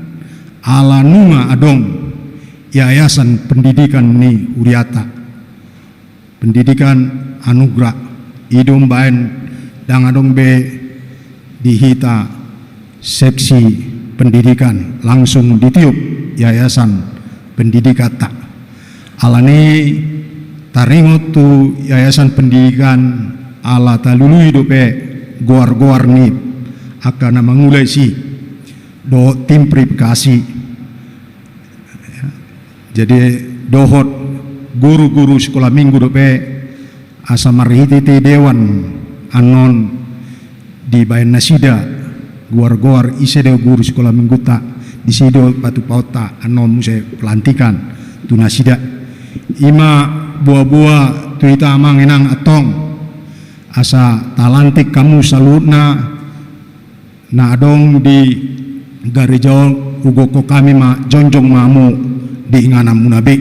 ala nunga adong yayasan pendidikan ni huriata, pendidikan anugerah. I do umbahen ndang adong be di hita seksi pendidikan, langsung ditiup yayasan pendidikanta. Alani taringot tu yayasan pendidikan, ala talului dope goar-goar ni angka na mangula disi dohot tim verifikasi. Jadi, dohot guru-guru sekolah minggu dope, asa marhite-hite dewan annon dibahen nasida goar-goar ise do guru sekolah minggunta, disi do patupaonta annon muse pelantikan tu nasida. Ima boa-boa tu hita, amang inang, antong, asa talantik hamu saluhutna na adong di gareja on. Hugokhon hami ma, jongjong ma hamu di ingananmuna be.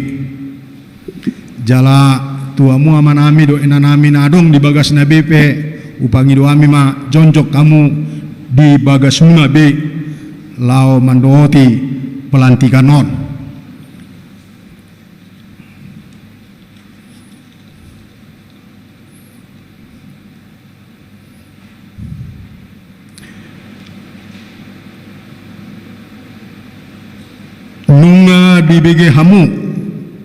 Jala tu hamu amanami dohot inanami na adong di bagasna be pe, hupangido hami ma, jongjong hamu di bagasmuna be laho mandohoti pelantikan on. Nunga dibege hamu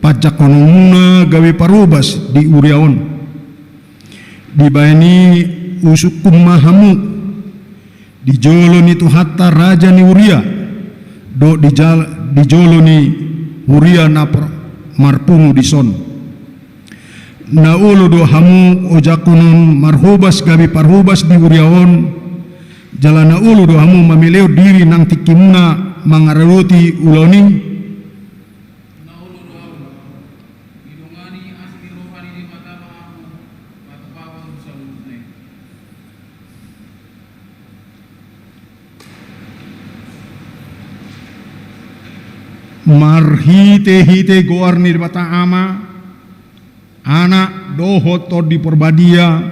panjangkononmuna gabe parhobas di huria on. Dibahen i husungkun ma hamu di jolo ni Tuhanta, Raja ni Huria, dohot di jal-, di jolo ni huria na par-, marpungu dison. Na olo do hamu ojakkonon marhobas gabe parhobas di huria on, jala na olo do hamu mamelehon diri nang tingkimuna mangaradoti ulaon i? Na olo do hamu. Didongani asi ni roha ni Debata ma hamu, patupahon saluhutna i. Marhite-hite goar ni Debata Ama, Anak dohot Tondi Porbadia,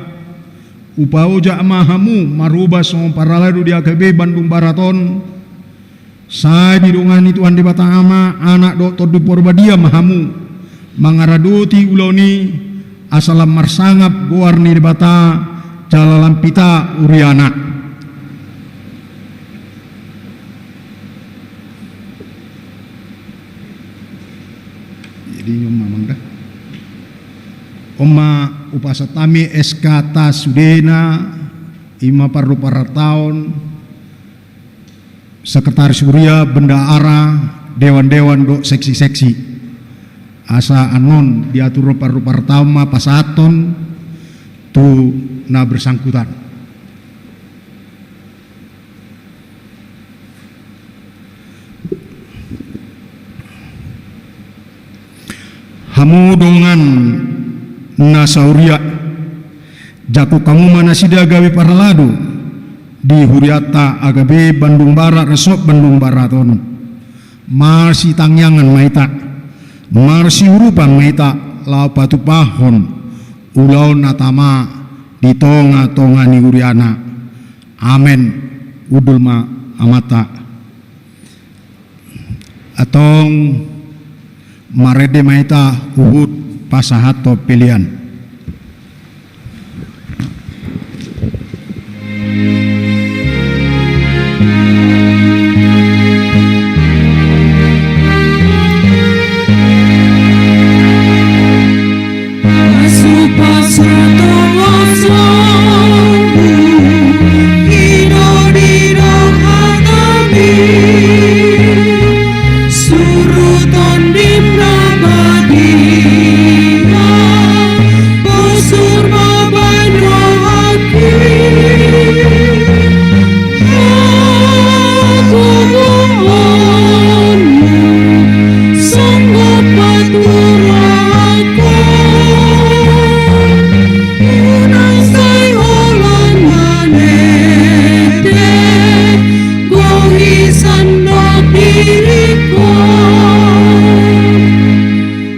hupaojak ma hamu marhobas songon parhalado di H K B Bandung Barat on. Sai didongani Tuhan Debata Ama, Anak dohot Tondi Porbadia ma hamu mangaradoti ulaon i, asa lam marsangap goar ni Debata jala lam pita huriana. Hupasahat hami S K ta sudena, ima pardoparataon, sekretaris huria, bendahara, dewan-dewan dohot seksi-seksi. Asa annon diatur pardoparataon ma pasahathon tu na bersangkutan. Hamu dongan na sahuria, jangkon hamu ma nasida gabe parhalado di hurianta A G B Bandung Barat, Resort Bandung Barat on. Marsitangiangan ma hita, marsiurupan ma hita laho patupahon ulaon na tama di tonga-tonga ni huriana. Amen. Hundul ma amanta. Antong marende ma hita huhut pasahathon pelean.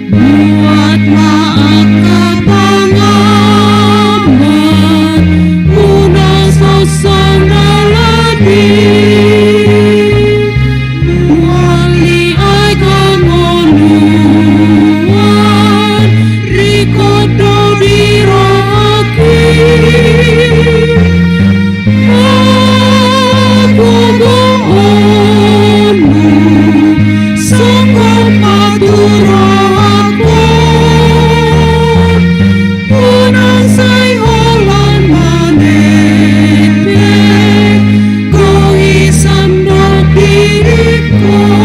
Buat ma angka pangamat, unang soson na labi. Buat ni angka ngoluan, rikot do di rohaki. Hagogoonmu songon paturahon, unang sai holan manembek, gok i sandok diringkot.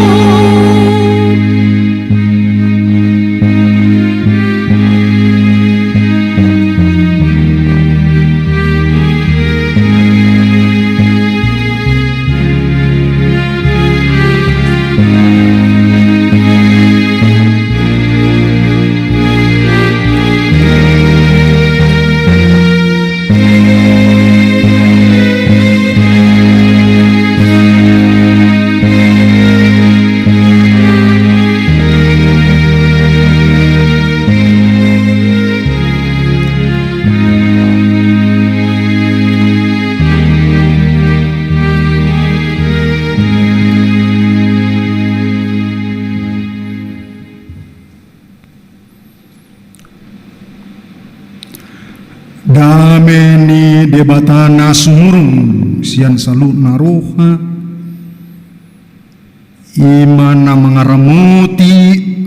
Dame ni Debata na sumurung sian saluhutna roha, i ma na mangaramoti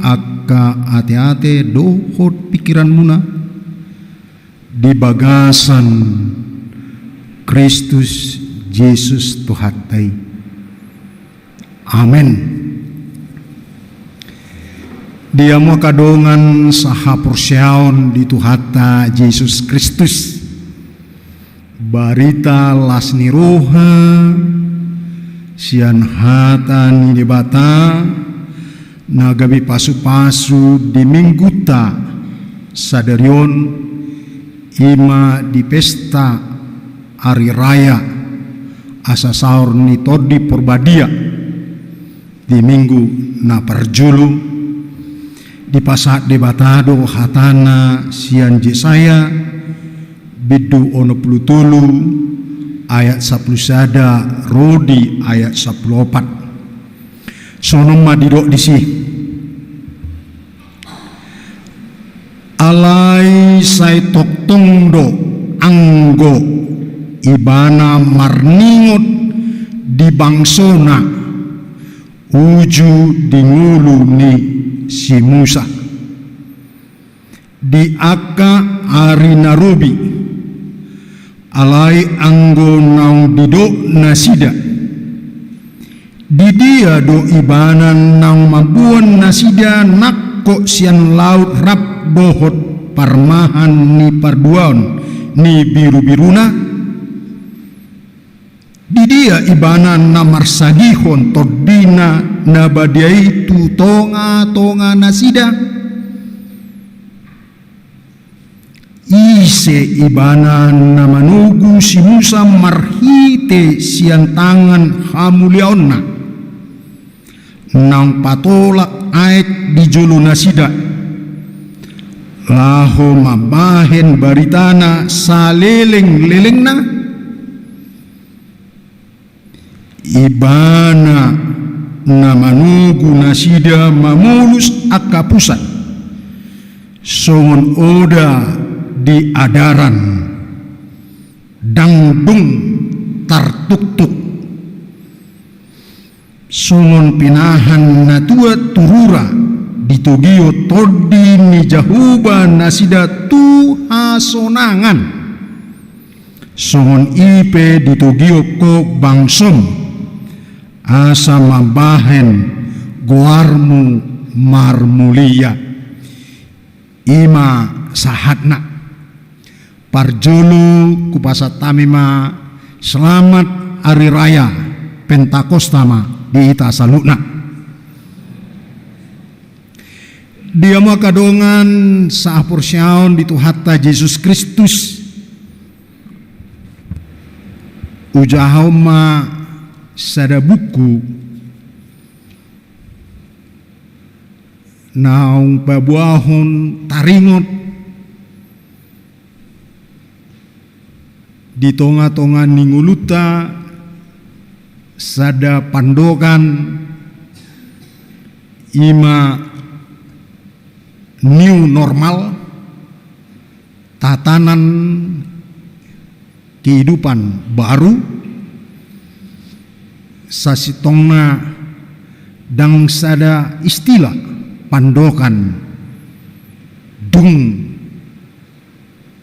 angka ateate dohot pingkiranmuna di bagasan Kristus Jesus Tuhanta i. Amen. Di hamu angka dongan sahaporseaon di Tuhanta Jesus Kristus, barita las ni roha sian hata ni Debata na gabe pasupasu di Minggunta sadari on, i ma di pesta ari raya asa saor ni Tondi Porbadia di Minggu na parjolo. Dipasahat Debata do hatana sian Jesaya bindu onom pulu tolu ayat sampulu sada ro di ayat sampulu opat. Songon on ma didok disi: Alai sai tongtong do anggo Ibana marningot di bangsona uju di ngolu ni si Musa. Di angka ari na robi, alai anggo naung didok nasida, di dia do Ibana naung mamboan nasida nangkok sian laut rap dohot parmahan ni parduaon ni birubiruna? Di dia Ibana na marsagihon TondiNa na badia i tu tongatonga nasida? Ise Ibana na manogu si Musa marhite sian tangan hamuliaonNa, naung patolak aek di jolo nasida, laho mambahen baritana salelenglelengna? Ibana na manogu nasida mamolus angka pusat, songon oda di adaran, ndang dung tartuktuk, songon pinahan na tua tu rura, ditogihon Tondi ni Jahowa nasida tu hasonangan. Songon i pe ditogihon Ho bangsoM, asa mambahen goarMu marmulia. I ma sahatna. Parjolo hupasahat hami ma selamat Ari Raya Pentakosta ma di hita saluhutna. Di hamu angka dongan sahaporseaon di Tuhanta Jesus Kristus, hujahahon ma sada buku naung paboahon taringot di tongatonga ni ngolunta sada pandohan, i ma new normal, tatanan kehidupan baru. Sasintongna ndang sada istilah pandohan dung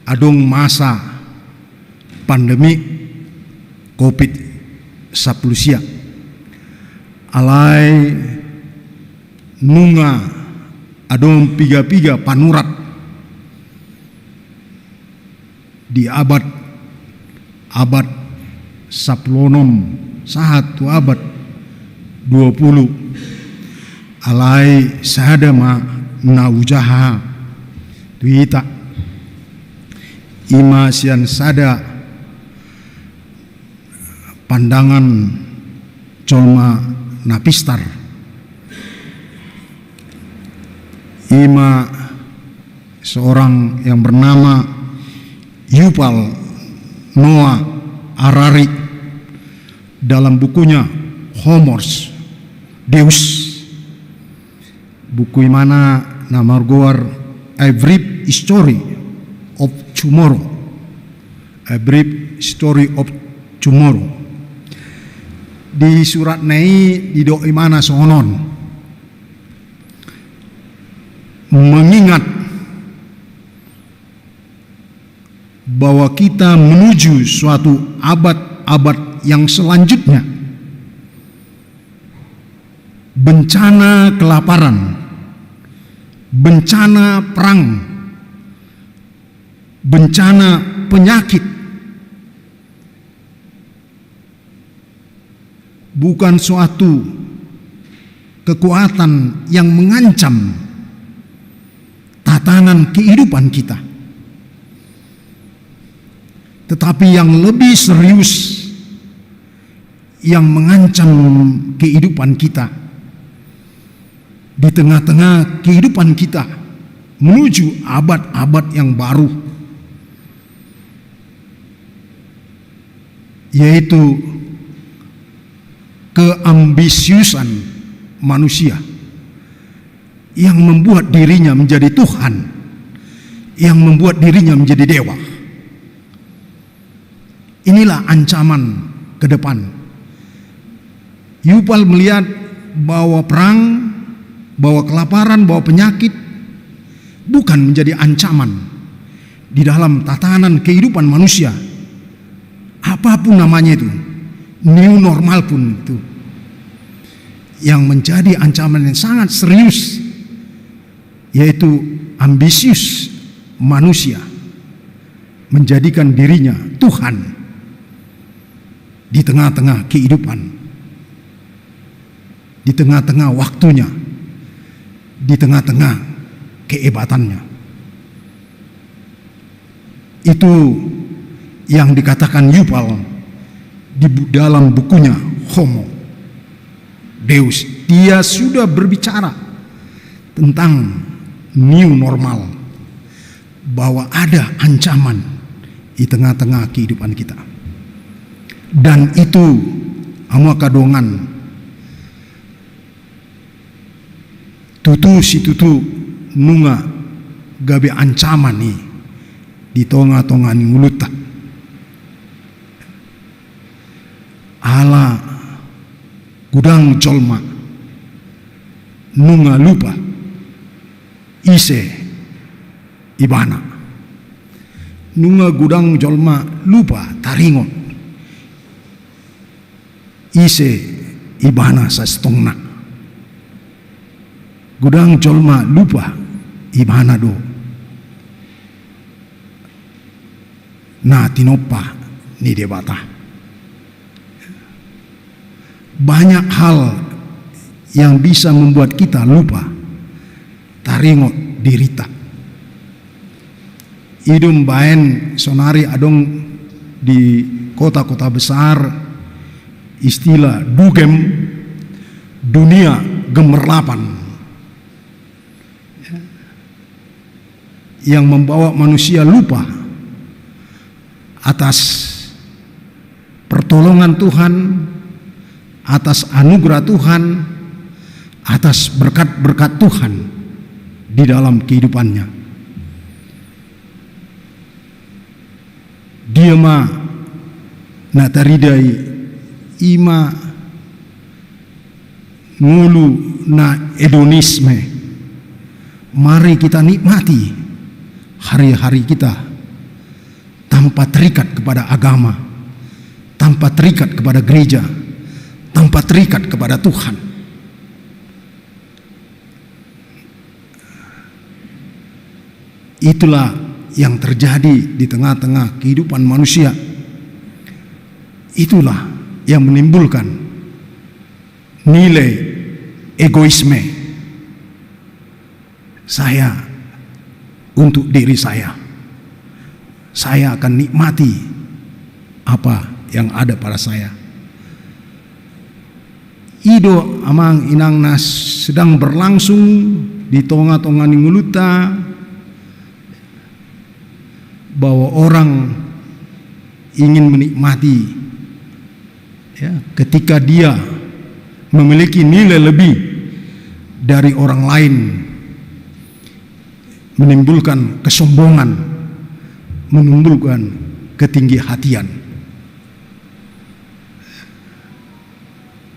adong masa pandemi Covid sampulu sia. Alai nunga adong piga-piga panurat di abad, abad sampulu onom sahat tu abad dua pulu. Alai sada ma na hujaha tu hita, i ma sian sada pandangan jolma na pistar, i ma seorang yang bernama Yuval Noah Harari dalam bukunya Homo Deus. Buku i ma na margoar A Brief History of Tomorrow. A Brief History of Tomorrow. Di suratna i didok i ma na songon on. Mengingat bahwa kita menuju suatu abad-abad yang selanjutnya, bencana kelaparan, bencana perang, bencana penyakit, bukan suatu kekuatan yang mengancam tatanan kehidupan kita. Tetapi yang lebih serius yang mengancam kehidupan kita di tengah-tengah kehidupan kita menuju abad-abad yang baru, yaitu keambisiusan manusia yang membuat dirinya menjadi Tuhan, yang membuat dirinya menjadi dewa. Inilah ancaman ke depan. Yuval melihat bahwa perang, bahwa kelaparan, bahwa penyakit, bukan menjadi ancaman di dalam tatanan kehidupan manusia. Apapun namanya itu, new normal pun itu. Yang menjadi ancaman yang sangat serius, yaitu ambisius manusia menjadikan dirinya Tuhan di tengah-tengah kehidupan, di tengah-tengah waktunya, di tengah-tengah kehebatannya. Itu yang dikatakan Yuval di bu-, dalam bukunya Homo Deus. Dia sudah berbicara tentang new normal, bahwa ada ancaman di tengah-tengah kehidupan kita. Dan itu, hamu angka dongan, tutu situtu nunga gabe ancaman i di tonga-tonga ni ngolunta. Ala godang jolma nunga lupa ise ibana. Nunga godang jolma lupa taringot ise ibana sasintongna. Godang jolma lupa ibana do na tinompa ni Debata. Banyak hal yang bisa membuat kita lupa taringot dirita. I do umbaen saonari adong di kota-kota besar istilah dugem, dunia gemerlapan, yang membawa manusia lupa atas pertolongan Tuhan, atas anugerah Tuhan, atas berkat-berkat Tuhan di dalam kehidupannya. Dia ma na tarida i, i ma ngolu na hedonisme. Mari kita nikmati hari-hari kita tanpa terikat kepada agama, tanpa terikat kepada gereja, tanpa terikat kepada Tuhan. Itulah yang terjadi di tengah-tengah kehidupan manusia. Itulah yang menimbulkan nilai egoisme. Saya untuk diri saya. Saya akan nikmati apa yang ada pada saya. I do amang inang na sedang berlangsung di tonga-tonga ni ngolunta, bahwa orang ingin menikmati, ya, ketika dia memiliki nilai lebih dari orang lain, menimbulkan kesombongan, menimbulkan ketinggi hatian.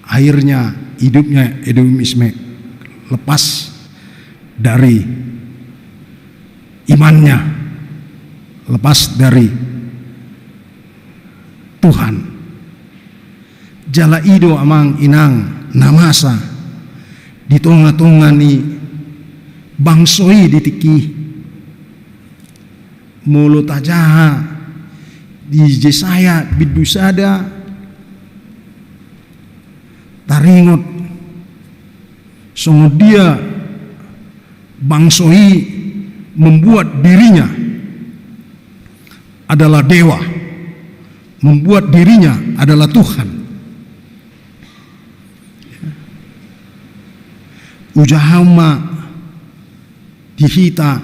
Akhirnya hidupnya hedonisme, lepas dari imannya, lepas dari Tuhan. Jala i do amang inang na masa di tonga-tonga ni bangso i di tingki. Molo tajaha di Jesaya bindu sada, taringot songon dia bangso i membuat dirinya adalah dewa, membuat dirinya adalah Tuhan. Ujahahon ma di hita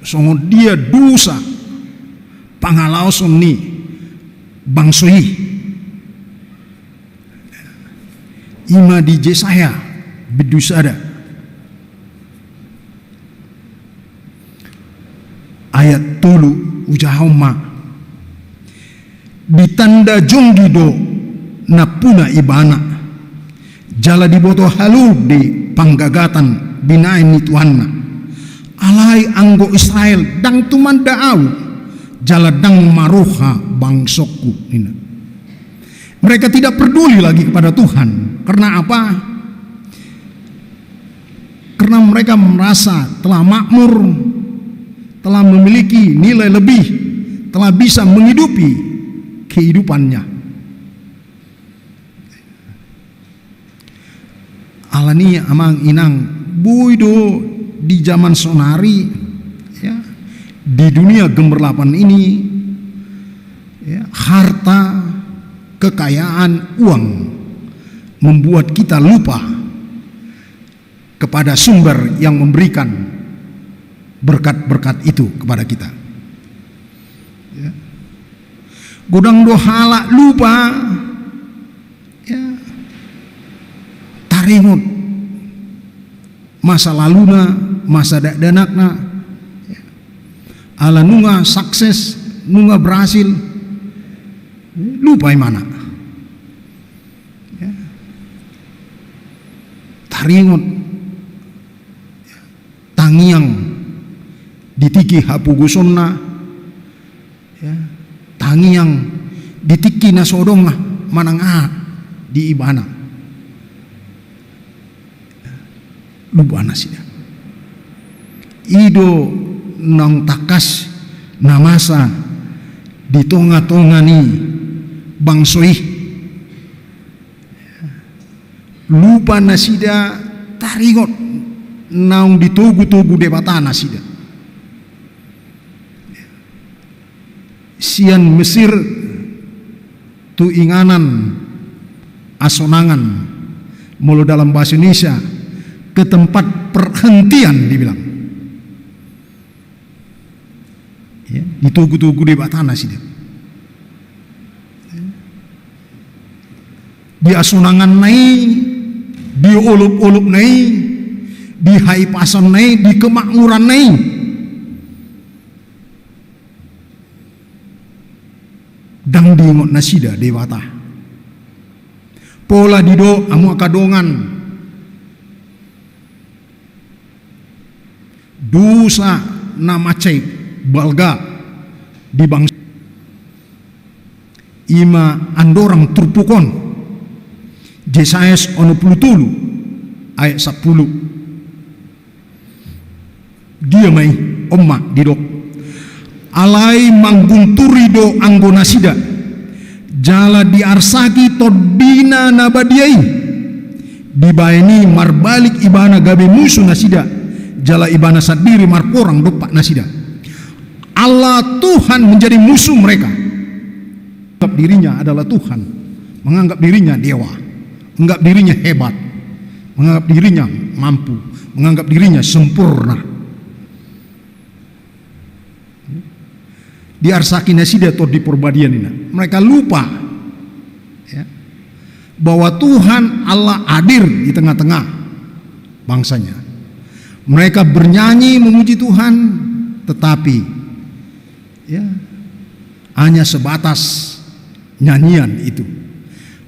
songon dia dosa pangalaoson ni bangso i. I ma di Jesaya bindu sada ayat tolu, ujahahon ma. Ditanda jonggi do nampuna ibana, jala diboto halu di panggagatan binahen ni tuanna. Alai anggo Israel ndang tumanda Ahu, jala ndang maroha bangsongku, ninna. Mereka tidak peduli lagi kepada Tuhan. Karena apa? Karena mereka merasa telah makmur, telah memiliki nilai lebih, telah bisa menghidupi kehidupannya. Alani, amang inang, boi do di zaman sonari, ya, di dunia gemerlapan ini, ya, harta, kekayaan, uang membuat kita lupa kepada sumber yang memberikan berkat-berkat itu kepada kita. Ya. Godang do halak lupa, ya, taringot masa laluna, masa dakdanakna, ya. Ala nunga sukses, nunga berhasil, lupa imana. Ya. Taringot tangiang di tingki hapogosonna, ya, tangiang di tingki na so adong na manang aha di ibana. Lupa nasida. I do naung tangkas na masa di tonga-tonga ni bangso i. Lupa nasida taringot naung ditogu-togu Debata nasida. Sian Mesir tu inganan asonangan, molo dalam bahasa Indonesia, ke tempat perhentian dibilang. Ya, ditogu-togu Debata nasida. Di asonanganna i, di olop-olopna i, di haipasonna i, di kemakmuranna i. Ndang diingot nasida Debata. Pola didok hamu angka dongan, dosa na mansai balga di bangso i ma andorang turpuk on. Jesayas onom pulu tolu ayat sampulu. Dia ma i? On ma didok: Alai manggunturi do anggo nasida, jala diarsaki Tondina na badia i. Dibaen i marbalik ibana gabe musu nasida, jala ibana sandiri marporang dompak nasida. Allah Tuhan menjadi musuh mereka. Menganggap dirinya adalah Tuhan, menganggap dirinya dewa, menganggap dirinya hebat, menganggap dirinya mampu, menganggap dirinya sempurna. Diarsaki nasida Tondi Porbadia ninna. Mereka lupa, ya, bahwa Tuhan Allah hadir di tengah-tengah bangsanya. Mereka bernyanyi memuji Tuhan, tetapi, ya, hanya sebatas nyanyian itu.